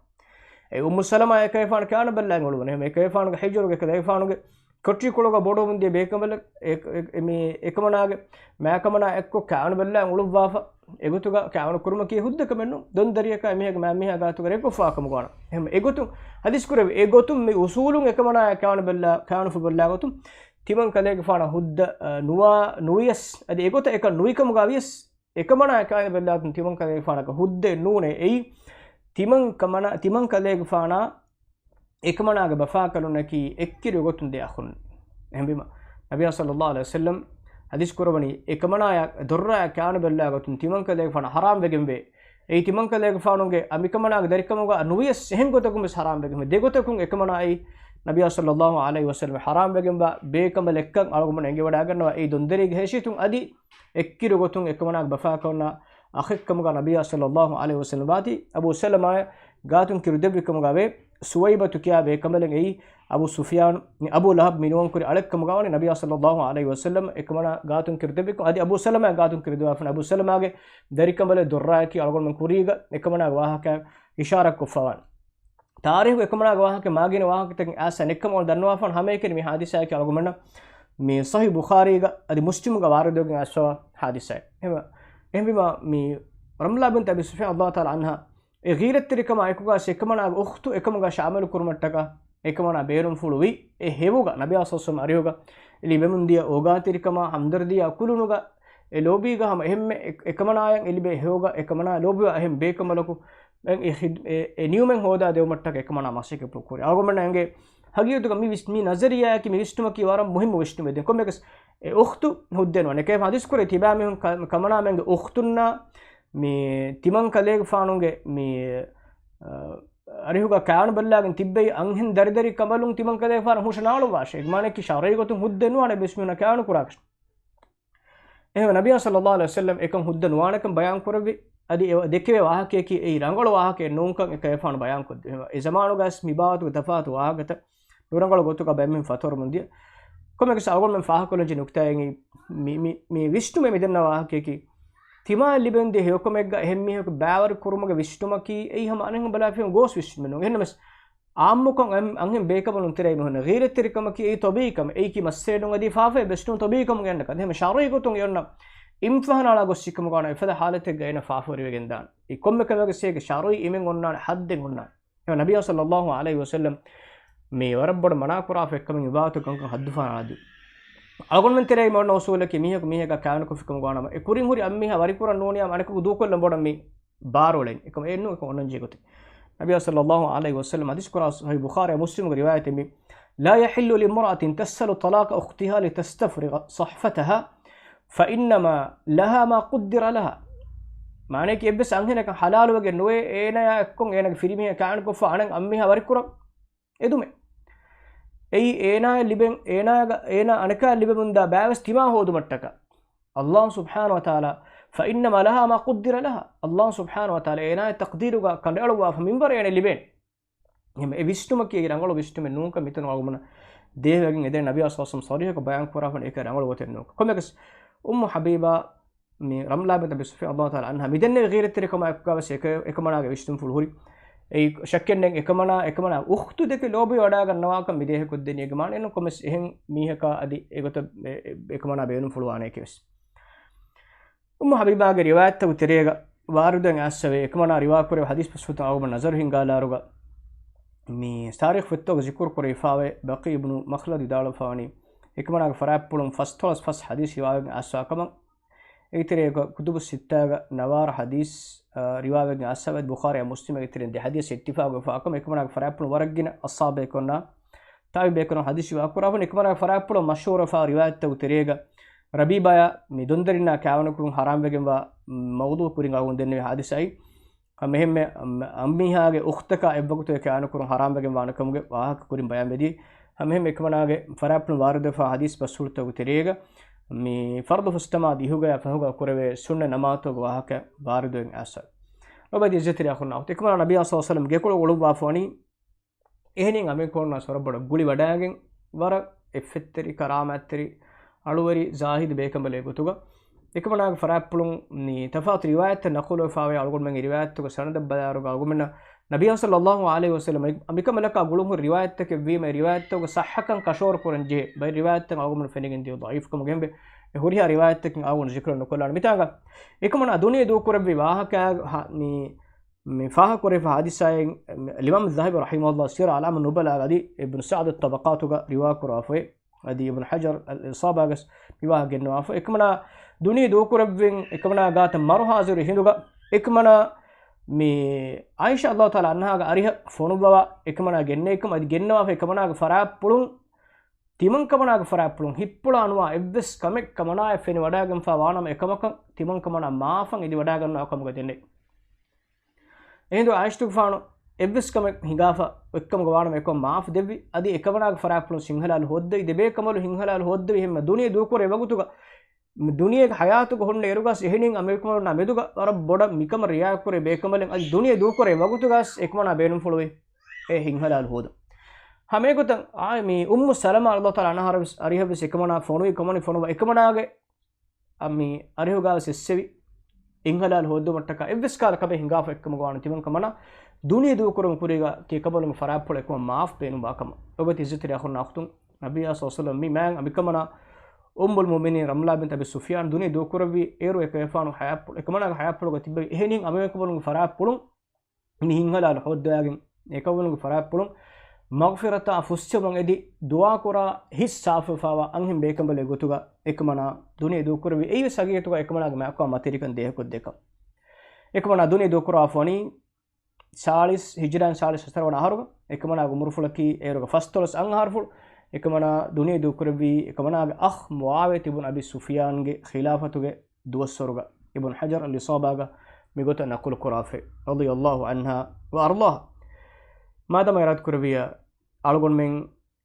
އެ އުއްމު ސަލަމާ އެކަލޭގެފާނަށް ކާވެނި ބައްލަވާގެން އުޅުއްވަނީ. އެހެން އެކަލޭގެފާނުގެ ހިޖުރުގެ އެކަލޭގެފާނުގެ ކޮޓަރިކޮޅުގަ ބޮޑުވަމުންދިޔަ ބޭކަނބަލެއް އެ-، އެ-، އެ-، މި އެކަމަނާގެ މާކަމަނާ އެއްކޮށް ކާވެނި ބައްލަވާގެން އުޅުއްވާފަ އެގޮތުގަ ކާވެނި ކުރުމަކީ ހުއްދަ ކަމެއް ނޫން. ދޮންދަރިޔަކާ އެމީހާގެ މާ އެމީހާ ގާތުގަ ރޭކޮށްފާ ކަމުގަ ވާނަމަ. އެހެން އެގޮތުން ޙަދީޘް ކުރެއްވި، އެގޮތުން މި އުޞޫލުން އެކަމަނާއަށް ކާވެނި ބައްލަ-، ކާވެނިފުޅު ބައްލަވާގަތުން ތިމަން ކަލޭގެފާނަށް ހުއްދަ، އަ، ނުވާ-، ނުވިޔަސް، އަދި އެގޮތަށް އެކަން ނުވި ކަމުގަ ވިޔަސް، އެކަމަނާއަށް ކާވެނި ބައްލަވާގަތުން ތިމަން ކަލޭގެފާނަކަށް ހުއްދައެއް ނޫނޭ. އެއީ ތިމަން ކަމަނާ-، ތިމަން ކަލޭގެފާނާ އެކަމަނާގެ ބަފާކަލުންނަކީ އެއްކިރި ގޮތުން ދެ އަޚުން. އެހެންވީމަ، ނަބިއްޔާ ޞައްލައްލާހު ޢަލައިހި ވަސައްލަމް ޙަދީޘް ކުރައްވަނީ، އެކަމަނާޔާ ދުއްރާޔާ ކާވެނި ބައްލަވާގަތުން ތިމަން ކަލޭގެފާނަށް ޙަރާމް ވެގެންވޭ. އެއީ ތިމަން ކަލޭގެފާނުގެ އަނބިކަމަނާގެ ދަރިކަމުގަ ނުވިޔަސް އެހެން ގޮތަކުން ވެސް ޙަރާމް ވެގެންވޭ. ދެ ގޮތަކުން އެކަމަނާއީ ނަބިއްޔާ ޞައްލައްލާހު ޢަލައިހި ވަސައްލަމް ޙަރާމް ވެގެންވާ ބޭކަނބަލެއްކަން އަޅުގަނޑުމެން އެނގިވަޑައިގަންނަވާ. އެއީ ދޮންދެރިގެ ހޭށިތުން އަދި އެއްކިރި ގޮތުން އެކަމަނާގެ ބަފާކަލުންނާ އަޚެއްކަމުގަ ނަބިއްޔާ ޞައްލައްލާހު ޢަލައިހި ވަސައްލަމް ވާތީ އަބޫ ސަލަމާއަށް ގާތުން ކިރު ދެއްވި ކަމުގަ ވޭ. ސުވައިބަތު ކިޔާ ބޭކަނބަލެއް އެއީ އަބޫ ސުފްޔާން، އަބޫ ލަހަބް މިނިވަންކުރި އަޅެއްކަމުގަ ވަނީ ނަބިއްޔާ ޞައްލައްލާހު ޢަލައިހި ވަސައްލަމް އެކަމަނާ ގާތުން ކިރު ދެއްވިކޮށް، އަދި އަބޫ ސަލަމާ ގާތުން ކިރު ދެއްވާފަ އަބޫ ސަލަމާގެ ދަރިކަނބަލެއް ދުއްރާއަކީ އަޅުގަނޑުމެން ކުރީގަ އެކަމަނާގެ ވާހަކަ އިޝާރާތް ކޮށްފަ ވާނެ. ތާރީޚު އެކަމަނާގެ ވާހަކަ މާގިނަ ވާހަކަތަކެއް އައިސް ނެއްކަމަށް ދަންނަވާފަ ހަމައެކަނި މި ޙާދިސާއަކީ އަޅުގަނޑުމެންނަށް މި ޞަޙީޙު ބުޚާރީގަ އަދި މުސްލިމުގަ ވާރިދުވެގެން އައިސްފަވާ ޙާދިސާއެއް. އެހެންވީމަ، އެހެންވީމަ މި ރަމްލާ ބިންތު އަބީ ސުފްޔާން ރަޟިޔަﷲ ތަޢާލާ ޢަންހާ އެ ޣީރަތްތެރިކަމާ އެކުގަ އެކަމަނާގެ އުޚްތު އެކަމުގަ ޝާމިލު ކުރުމަށްޓަކާ އެކަމަނާ ބޭނުންފުޅުވި އެ ހެޔޮވާ ނަބިއްޔާ ޞައްލައްލާހު ޢަލައިހި ވަސައްލަމް އަރިހުގަ ލިބެމުންދިޔަ އޯގާތެރިކަމާ ހަމްދަރްދީއާ ކުލުނުގަ އެ ލޯބީގަ ހަމަ އެހެންމެ އެ-، އެކަމަނާޔަށް އެ ލިބޭ ހެޔޮވާ އެކަމަނާ ލޯބިވާ އެހެން ބޭކަނބަލަކު އެ ޚިދް-، އެ-، އެ ނިޢުމަތް ހޯދާ ދެވުމަށްޓަކާ އެކަމަނާ މަސައްކަތް ކުރި. އަޅުގަނޑުމެންނަށް އެނގޭ ހަގީގަތުގަ މި ވިސް-، މި ނަޒަރިއްޔާއަކީ މި ވިސްނުމަކީ ވަރަށް މުހިއްމު ވިސްނުމެއް. ދެން ކޮންމެއަކަސް އެ އުޚްތު ހުއްދައެއް ނުވާނެ. އެކަމަނާ ޙަދީޘް ކުރޭ ތިބާމީހުން ކަ-، ކަމަނާމެންގެ އުޚްތުންނާ މި ތިމަން ކަލޭގެފާނުގެ މި، އަ، އަރިހުގަ ކާނު ބައްލާގެން ތިއްބެއި އަންހެން ދަރިދަރި ކަނބަލުން ތިމަން ކަލޭފާނަށް ހުށަ ނާޅުއްވާށޭ. މާނައަކީ ޝަރުޢީ ގޮތުން ހުއްދަ ނުވާނެ ބިސްމިހުން ކާނު ކުރާކަށް. އެހެން ނަބިޔާ ޞައްލައްލާހު ޢަލައިހި ވަސައްލަމް އެކަން ހުއްދަ ނުވާނެކަން ބަޔާން ކުރެއްވި. އަދި އެ ދެކެވޭ ވާހަކަޔަކީ އެއީ ރަނގަޅު ވާހަކައެއް ނޫންކަން އެކަލޭފާނު ބަޔާން ކޮށްދި. އެ ޒަމާނުގަސް މި ބާވަތުގެ ތަފާތު ވާހަކަތައް ނުރަނގަޅު ގޮތުގަ ބައެއްމެން ފަތުރަމުން ދިޔަ. ކޮމެކަސް އަޅުގަނޑުމެން ފާހަގަކޮށްލަންޖެ ނުކްތާއެއް މި، މި، މި ވިސްނުމެއް މިދެންނަ ވާހަކަޔަކީ، ތިމާއަށް ލިބެން ދިޔަ ހެޔޮކަމެއްގަ އެހެން މީހަކު ބާވަރު ކުރުމުގެ ވިސްނުމަކީ، އެއީ ހަމަ އަނެއްހެން ބަލާފިހެން ގޯސް ވިސްނުމެއް ނޫން. އެހެންނަމަސް، އާއްމުކޮށް އަން-، އަންހެން ބޭކަނބަލުން ތެރޭ މީހުންނަށް ޣީރަތްތެރިކަމަކީ އެއީ ޠަބީޢީ ކަމެއް. އެއީކީ މައްސަލައެއް ނޫން އަދި ފާފައެއް ވެސް ނޫން ޠަބީޢީ ކަމުގެ އަންނަ ކަން. އެހެން ޝަރުޢީ ގޮތުން އެ އޮންނަ އިންފަހަނާޅާ ގޮތް ސިއްކަމުގަ ވާނަމަ އެފަދަ ޙާލަތެއްގަ އޭނަ ފާފަވެރިވެގެން ދާނެ. އެ ކޮންމެ ކަމެއްގެ ސޭގެ ޝަރުޢީ އިމެއް އޮންނާނެ، ޙައްދެއް އޮންނާނެ. އެހެން ނަބިއްޔާ ޞައްލައްލާހު ޢަލައިހި ވަސައްލަމް މި ވަރަށް ބޮޑަށް މަނާ ކުރާފަ އެއްކަމެއް އިބާދަތު ކަންކަން ހައްދުފަހަރާ އަދި. އަޅުގަނޑުމެން ތެރޭ މި އޮންނަ އުސޫލަކީ މީހަކު މީހަކާ ކާނުކޮށްފިކަމުގަ ވާނަމަ، އެ ކުރިން ހުރި އަންމީހާ ވަރިކުރަން ނޫނިއްޔާ އަނެކަކު ދޫކޮށްލަން ބޮޑަށް މި ބާރުއެޅެން. އެކަމަ އެއްނޫން އެކަމަ އޮންނަންޖެހޭ ގޮތެއް. ނަބިއްޔާ ޞައްލައްލާހު ޢަލައިހި ވަސައްލަމް ޙަދީޘް ކުރާ ޞަޙީޙު ބުޚާރީ މުސްލިމުގެ ރިވާޔަތެއް މި، لا يحل لامرأة تسأل طلاق أختها لتستفرغ صحفتها، فإنما لها ما قدر لها. މާނައަކީ އެއްވެސް އަންހެނަކަށް ޙަލާލުވެގެން ނުވޭ އޭނަޔާ އެއްކޮށް އޭނަގެ ފިރިމީހާ ކާނުކޮށްފަ އަނެއް އަންމީހާ ވަރިކުރަން އެދުމެއް. އެއީ އޭނާއަށް ލިބެން، އޭނާގަ، އޭނާ އަނެކާ ލިބެމުންދާ ބައިވެސް ތިމާ ހޯދުމަށްޓަކާ. ﷲ ސުބްޙާނަހު ވަތަޢާލާ، فإنما لها ما قدر لها. ﷲ ސުބްޙާނަހު ވަތަޢާލާ އޭނާގެ ތަޤްދީރުގަ ކަނޑައެޅުއްވާފަ މިންވަރެއް އޭނަ ލިބޭނެ. އެހެން އެ ވިސްނުމަކީ އެއީ ރަނގަޅު ވިސްނުމެއް ނޫންކަން މިތަނު އަޅުގަނޑުމެންނަށް ދޭހަވެގެން އެދޭ. ނަބިއްޔާ ޞައްލައްލާހު ޢަލައިހި ވަސައްލަމް ޞަރީޙަކޮށް ބަޔާން ކުރާފަ އެކަން ރަނގަޅު ގޮތެއް ނޫން. ކޮންމެއަކަސް އުއްމު ޙަބީބާ މި ރަމްލާ ބިންތު އަބީ ސުފްޔާން ﷲ ތަޢާލާ ޢަންހާ މިދެންނެވި ޣީރަތްތެރިކަމާ އެކުގަވެސް އެކަ-، އެކަމަނާގެ ވިސްނުންފުޅު ހުރި. އެއީ ޝައްކެއް ނެތް އެކަމަނާ، އެކަމަނާ އުޚްތު ދެކެ ލޯބިވެވަޑާގަންނަވާކަން މިދޭހަކޮށްދެނީ އެގެ މާނައެއް ނޫން. ކޮންމެސް އެހެން މީހަކާ އަދި އެގޮތަށް އެ-، އެ-، އެކަމަނާ ބޭނުންފުޅުވާނެއެކެވެސް. އުއްމު ޙަބީބާގެ ރިވާޔަތްތަކުގެ ތެރޭގަ ވާރިދުވެގެން އައިސްފަވޭ، އެކަމަނާ ރިވާ ކުރެވި ޙަދީޘް ބަސްފުޅުތައް އަޅުގަނޑު ނަޒަރު ހިންގާލާއިރުގަ މި ތާރީޚު ފޮތްތަކުގަ ޒިކުރު ކުރެވިފަވޭ، ބަޤީ އިބްނު މަޚްލަދު ވިދާޅުވެފަވަނީ، އެކަމަނާގެ ފަރާތްޕުޅުން ފަސްދޮޅަސް ފަސް ޙަދީޘް ރިވާވެގެން އައިސްފަވާކަމަށް. އޭގެތެރޭގަ ކުތުބު ސިއްތާގަ ނަވާރަ ޙަދީޘް، އަ، ރިވާވެގެން އައިސްފަވޭ، ބުޚާރީއާ މުސްލިމޭގެ ތެރެއިން ދެ ޙަދީޘް އިއްތިފާޤުވެފަވާކަމަށް. އެކަމަނާގެ ފަރާތްޕުޅުން ވަރަށްގިނަ އަޞްޙާބޭކަލުންނާ ތާބިޢީ ބޭކަލުން ޙަދީޘް ރިވާ ކުރާފަ، އެކަމަނާގެ ފަރާތްޕުޅުން މަޝްހޫރުވެފަ ރިވާޔަތްތަކުގެ ތެރޭގަ ރަބީބާޔާ މި ދޮންދަރިންނާ ކާވަނިކުރުން ޙަރާމްވެގެންވާ މައުޟޫޢު ކުރިން އަޅުގަނޑު ދެންނެވި ޙާދިސާއެއް. އަ، އެހެންމެ އަ، އަންމީހާގެ އުޚްތަކާ އެއްވަގުތު ކާވަނިކުރުން ޙަރާމްވެގެންވާނެކަމުގެ ވާހަކަ ކުރިން ބަޔާންވެދިޔަ. އަ، އެހެންމެ އެކަމަނާގެ ފަރާތްޕުޅުން ވާރިދުވެފަ ޙަދީޘް ބަސްފުޅުތަކުގެ ތެރޭގަ މި ފަރުޟު ފަސް ނަމާދު އިހުގަޔާ ފަހުގަ ކުރެވޭ ސުންނަ ނަމާދުގެ ވާހަކަ ވާރިދުވެގެން އައިސްފަ. އޮބަދި އިއްޒަތްތެރި އަޚުންނާ އުޚްތުން، އެކަމަނާ ނަބިއްޔާ ޞައްލައްލާހު ޢަލައިހި ވަސައްލަމް ގެކޮޅު އުޅުއްވާފަވަނީ އެހެނިން އަމިއްކަމުންނާ ވަރަށް ބޮޑަށް ގުޅިވަޑާގެން، ވަރަށް އެއްފެތްތެރި، ކަރާމާތްތެރި، އަޅުވެރި، ޒާހިދު ބޭކަނބަލެއް ގޮތުގަ. އެކަމަނާގެ ފަރާތްޕުޅުން މި ތަފާތު ރިވާޔަތްތައް ނަޤުލުވެފަވޭ. އަޅުގަނޑުމެންގެ ރިވާޔަތްތަކުގެ ސަނަދަށް ބަލާއިރުގަ އަޅުގަނޑުމެންނަށް ނަބިއްޔާ ޞައްލައްލާހު ޢަލައިހި ވަސައްލަމް އަ، މިކަން މިކަމަށް ލައްކާ ގުޅުންހުރި ރިވާޔަތްތަކެއް ވީމަ، އެ ރިވާޔަތްތަކުގެ ޞައްޙަކަން ކަށަވަރު ކުރަން ޖެހޭ ބައެއް ރިވާޔަތްތައް އަޅުގަނޑު ފެނިގެން ދިޔަ ޟަޢީފުކަމުގެ އެންމެ އެ ހުރިހާ ރިވާޔަތްތަކެއް އަޅުގަނޑު ޒިކުރު ނުކޮށްލާނަން. މިތާނގަ އެކަމަނާ ދުނިޔެ ދޫކުރެއްވި ވާހަކަ ހަ-، މި މި ފާހަގަކުރެވިފަ ޙާދިސާއެއް އިމާމު ޛަހަބީ ރަޙިމަހުﷲ ސިޔަރު އަޢްލާމުން ނުބަލާގަ އަދި އިބްނު ސަޢްދު ތަބަޤާތުގަ ރިވާކުރާފައި. އަދި އިބްނު ޙަޖަރު އަލް އިޞާބާގަސް މިވާހަކަ ގެންނަވާފަ. އެކަމަނާ ދުނިޔެ ދޫކުރެއްވިން އެކަމަނާ ގާތަށް މަރު ޙާޟިރު ހިނދުގަ އެކަމަނާ މި ޢާއިޝާ ރަޟިޔަﷲ ތަޢާލާ ޢަންހާގެ އަރިހަށް ފޮނުއްވަވާ އެކަމަނާ ގެންނެވިކަމަށް އަދި ގެންނަވާފަ އެކަމަނާގެ ފަރާތްޕުޅުން ތިމަންކަމަނާގެ ފަރާތްޕުޅުން ހިއްޕުޅާ ނުވާ އެއްވެސް ކަމެއް ކަމަނާއަށް ފެނިވަޑާގެންފާ ވާނަމަ އެކަމަކަށް ތިމަންކަމަނާ މާފަށް އެދިވަޑާގަންނަވާ ކަމުގަ ދެންނެވި. އެހިނދު ޢާއިޝަތުގެފާނު އެއްވެސް ކަމެއް ހިނގާފަ އޮތްކަމުގަ ވާނަމަ އެކަމަށް މާފު ދެއްވި. އަދި އެކަމަނާގެ ފަރާތްޕުޅުން ހިންހަލާލު ހޯއްދަވި. ދެބޭކަނބަލު ހިންހަލާލު ހޯއްދަވި ހެންމެ ދުނިޔެ ދޫކުރޭ ވަގުތުގަ، ދުނިޔޭގެ ޙަޔާތުގަ ހުންނަ އިރުގަސް އެހެނިން އަނބިކަނބަލުންނާ މެދުގަ ވަރަށް ބޮޑަށް މިކަމަށް ރިޢާޔަތްކުރޭ ބޭކަނބަލެއް އަދި ދުނިޔެ ދޫކުރޭ ވަގުތުގަސް އެކަމަނާ ބޭނުންފުޅުވި އެ ހިންހަލާލު ހޯދުން. ހަމައެގޮތަށް އާ މި އުއްމު ސަލަމާ ރަޟިޔަﷲ ތަޢާލާ ޢަންހާ އަރިހަށްވެސް އެކަމަނާ ފޮނުވި ކަމަނި ފޮނުވާ އެކަމަނާގެ އަ، މި އަރިހުގަވެސް އެއްސެވި ހިންހަލާލު ހޯއްދުމަށްޓަކާ އެއްވެސް ކަހަލަ ކަމެއް ހިނގާފަ އޮތްކަމުގަ ވާނަމަ ތިމަންކަމަނާ ދުނިޔެ ދޫކުރުމުގެ ކުރީގަ ކިޔަކަނބަލުންގެ ފަރާތްޕުޅު އެކަމަށް މާފު ބޭނުންވާކަމަށް. އޮބަދި ޢިއްޒަތްތެރި އަޚުންނާ އުޚްތުން، ނަބިއްޔާ ޞައްލަﷲު ޢަލައިހި ވަސައްލަމް މި މާތް އަނބިކަނބަލާ އުއްމުލް މުއުމިނީން ރަމްލާ ބިންތު އަބީ ސުފްޔާން ދުނިޔެ ދޫކުރެއްވި އޭރު އެކަލޭފާނު ޙަޔާތްޕުޅު، އެކަމަނާގެ ޙަޔާތްޕުޅުގަ ތިއްބެވި އެހެނިން އަނބިކަނބަލުންގެ ފަރާތްޕުޅުން މި ހިންހަލާލު ހޯއްދަވާގެން އެކަނބަލުންގެ ފަރާތްޕުޅުން މަޣްފިރަތާ ފުއްސެވުމަށް އެދި ދުޢާކުރާ ހިތް ސާފުވެފާވާ އަންހެން ބޭކަނބަލެއް ގޮތުގަ އެކަމަނާ ދުނިޔެ ދޫކުރެއްވި. އެއީވެސް ހަގީގަތުގަ އެކަމަނާގެ މާތްކަމާ މަތިވެރިކަން ދޭހަކޮށްދޭކަން. އެކަމަނާ ދުނިޔެ ދޫކުރާފަ ވަނީ ސާޅީސް، ހިޖްރާން ސާޅީސް ހަތަރު ވަނަ އަހަރުގަ. އެކަމަނާގެ އުމުރުފުޅަކީ އޭރުގަ ފަސްދޮޅަސް އަށް އަހަރުފުޅު. އެކަމަނާ ދުނިޔެ ދޫކުރެއްވީ އެކަމަނާގެ އަޚް މުޢާވިޔަތު ބުން އަބީ ސުފްޔާންގެ ޚިލާފަތުގެ ދުވަސްވަރުގަ. އިބްނު ޙަޖަރު އަލް އިޞާބާގަ މިގޮތަށް ނަޤުލު ކުރާފައި، ރަޟިޔަﷲު ޢަންހާ ވައަރްޟާހާ. މާދަމާ އިރާދަކުރެއްވިއްޔާ އަޅުގަނޑުމެން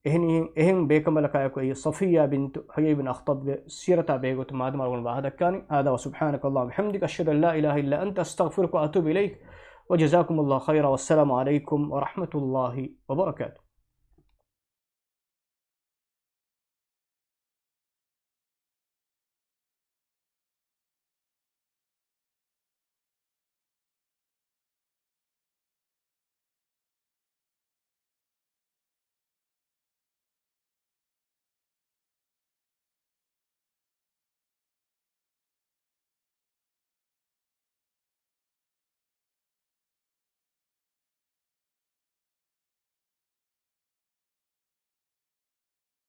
އެހެނިހެން އެހެން ބޭކަނބަލަކާއެކު އެއީ ޞަފިއްޔާ ބިންތު ޙުޔައްޔި ބިން އަޚްޠަބްގެ ސީރަތާ ބެހޭގޮތުން މާދަމާ އަޅުގަނޑު ވާހަކަ ދައްކާނީ. هذا وسبحانك اللهم وبحمدك، أشهد أن لا إله إلا أنت، أستغفرك وأتوب إليك، وجزاكم الله خيرا، والسلام عليكم ورحمة الله وبركاته.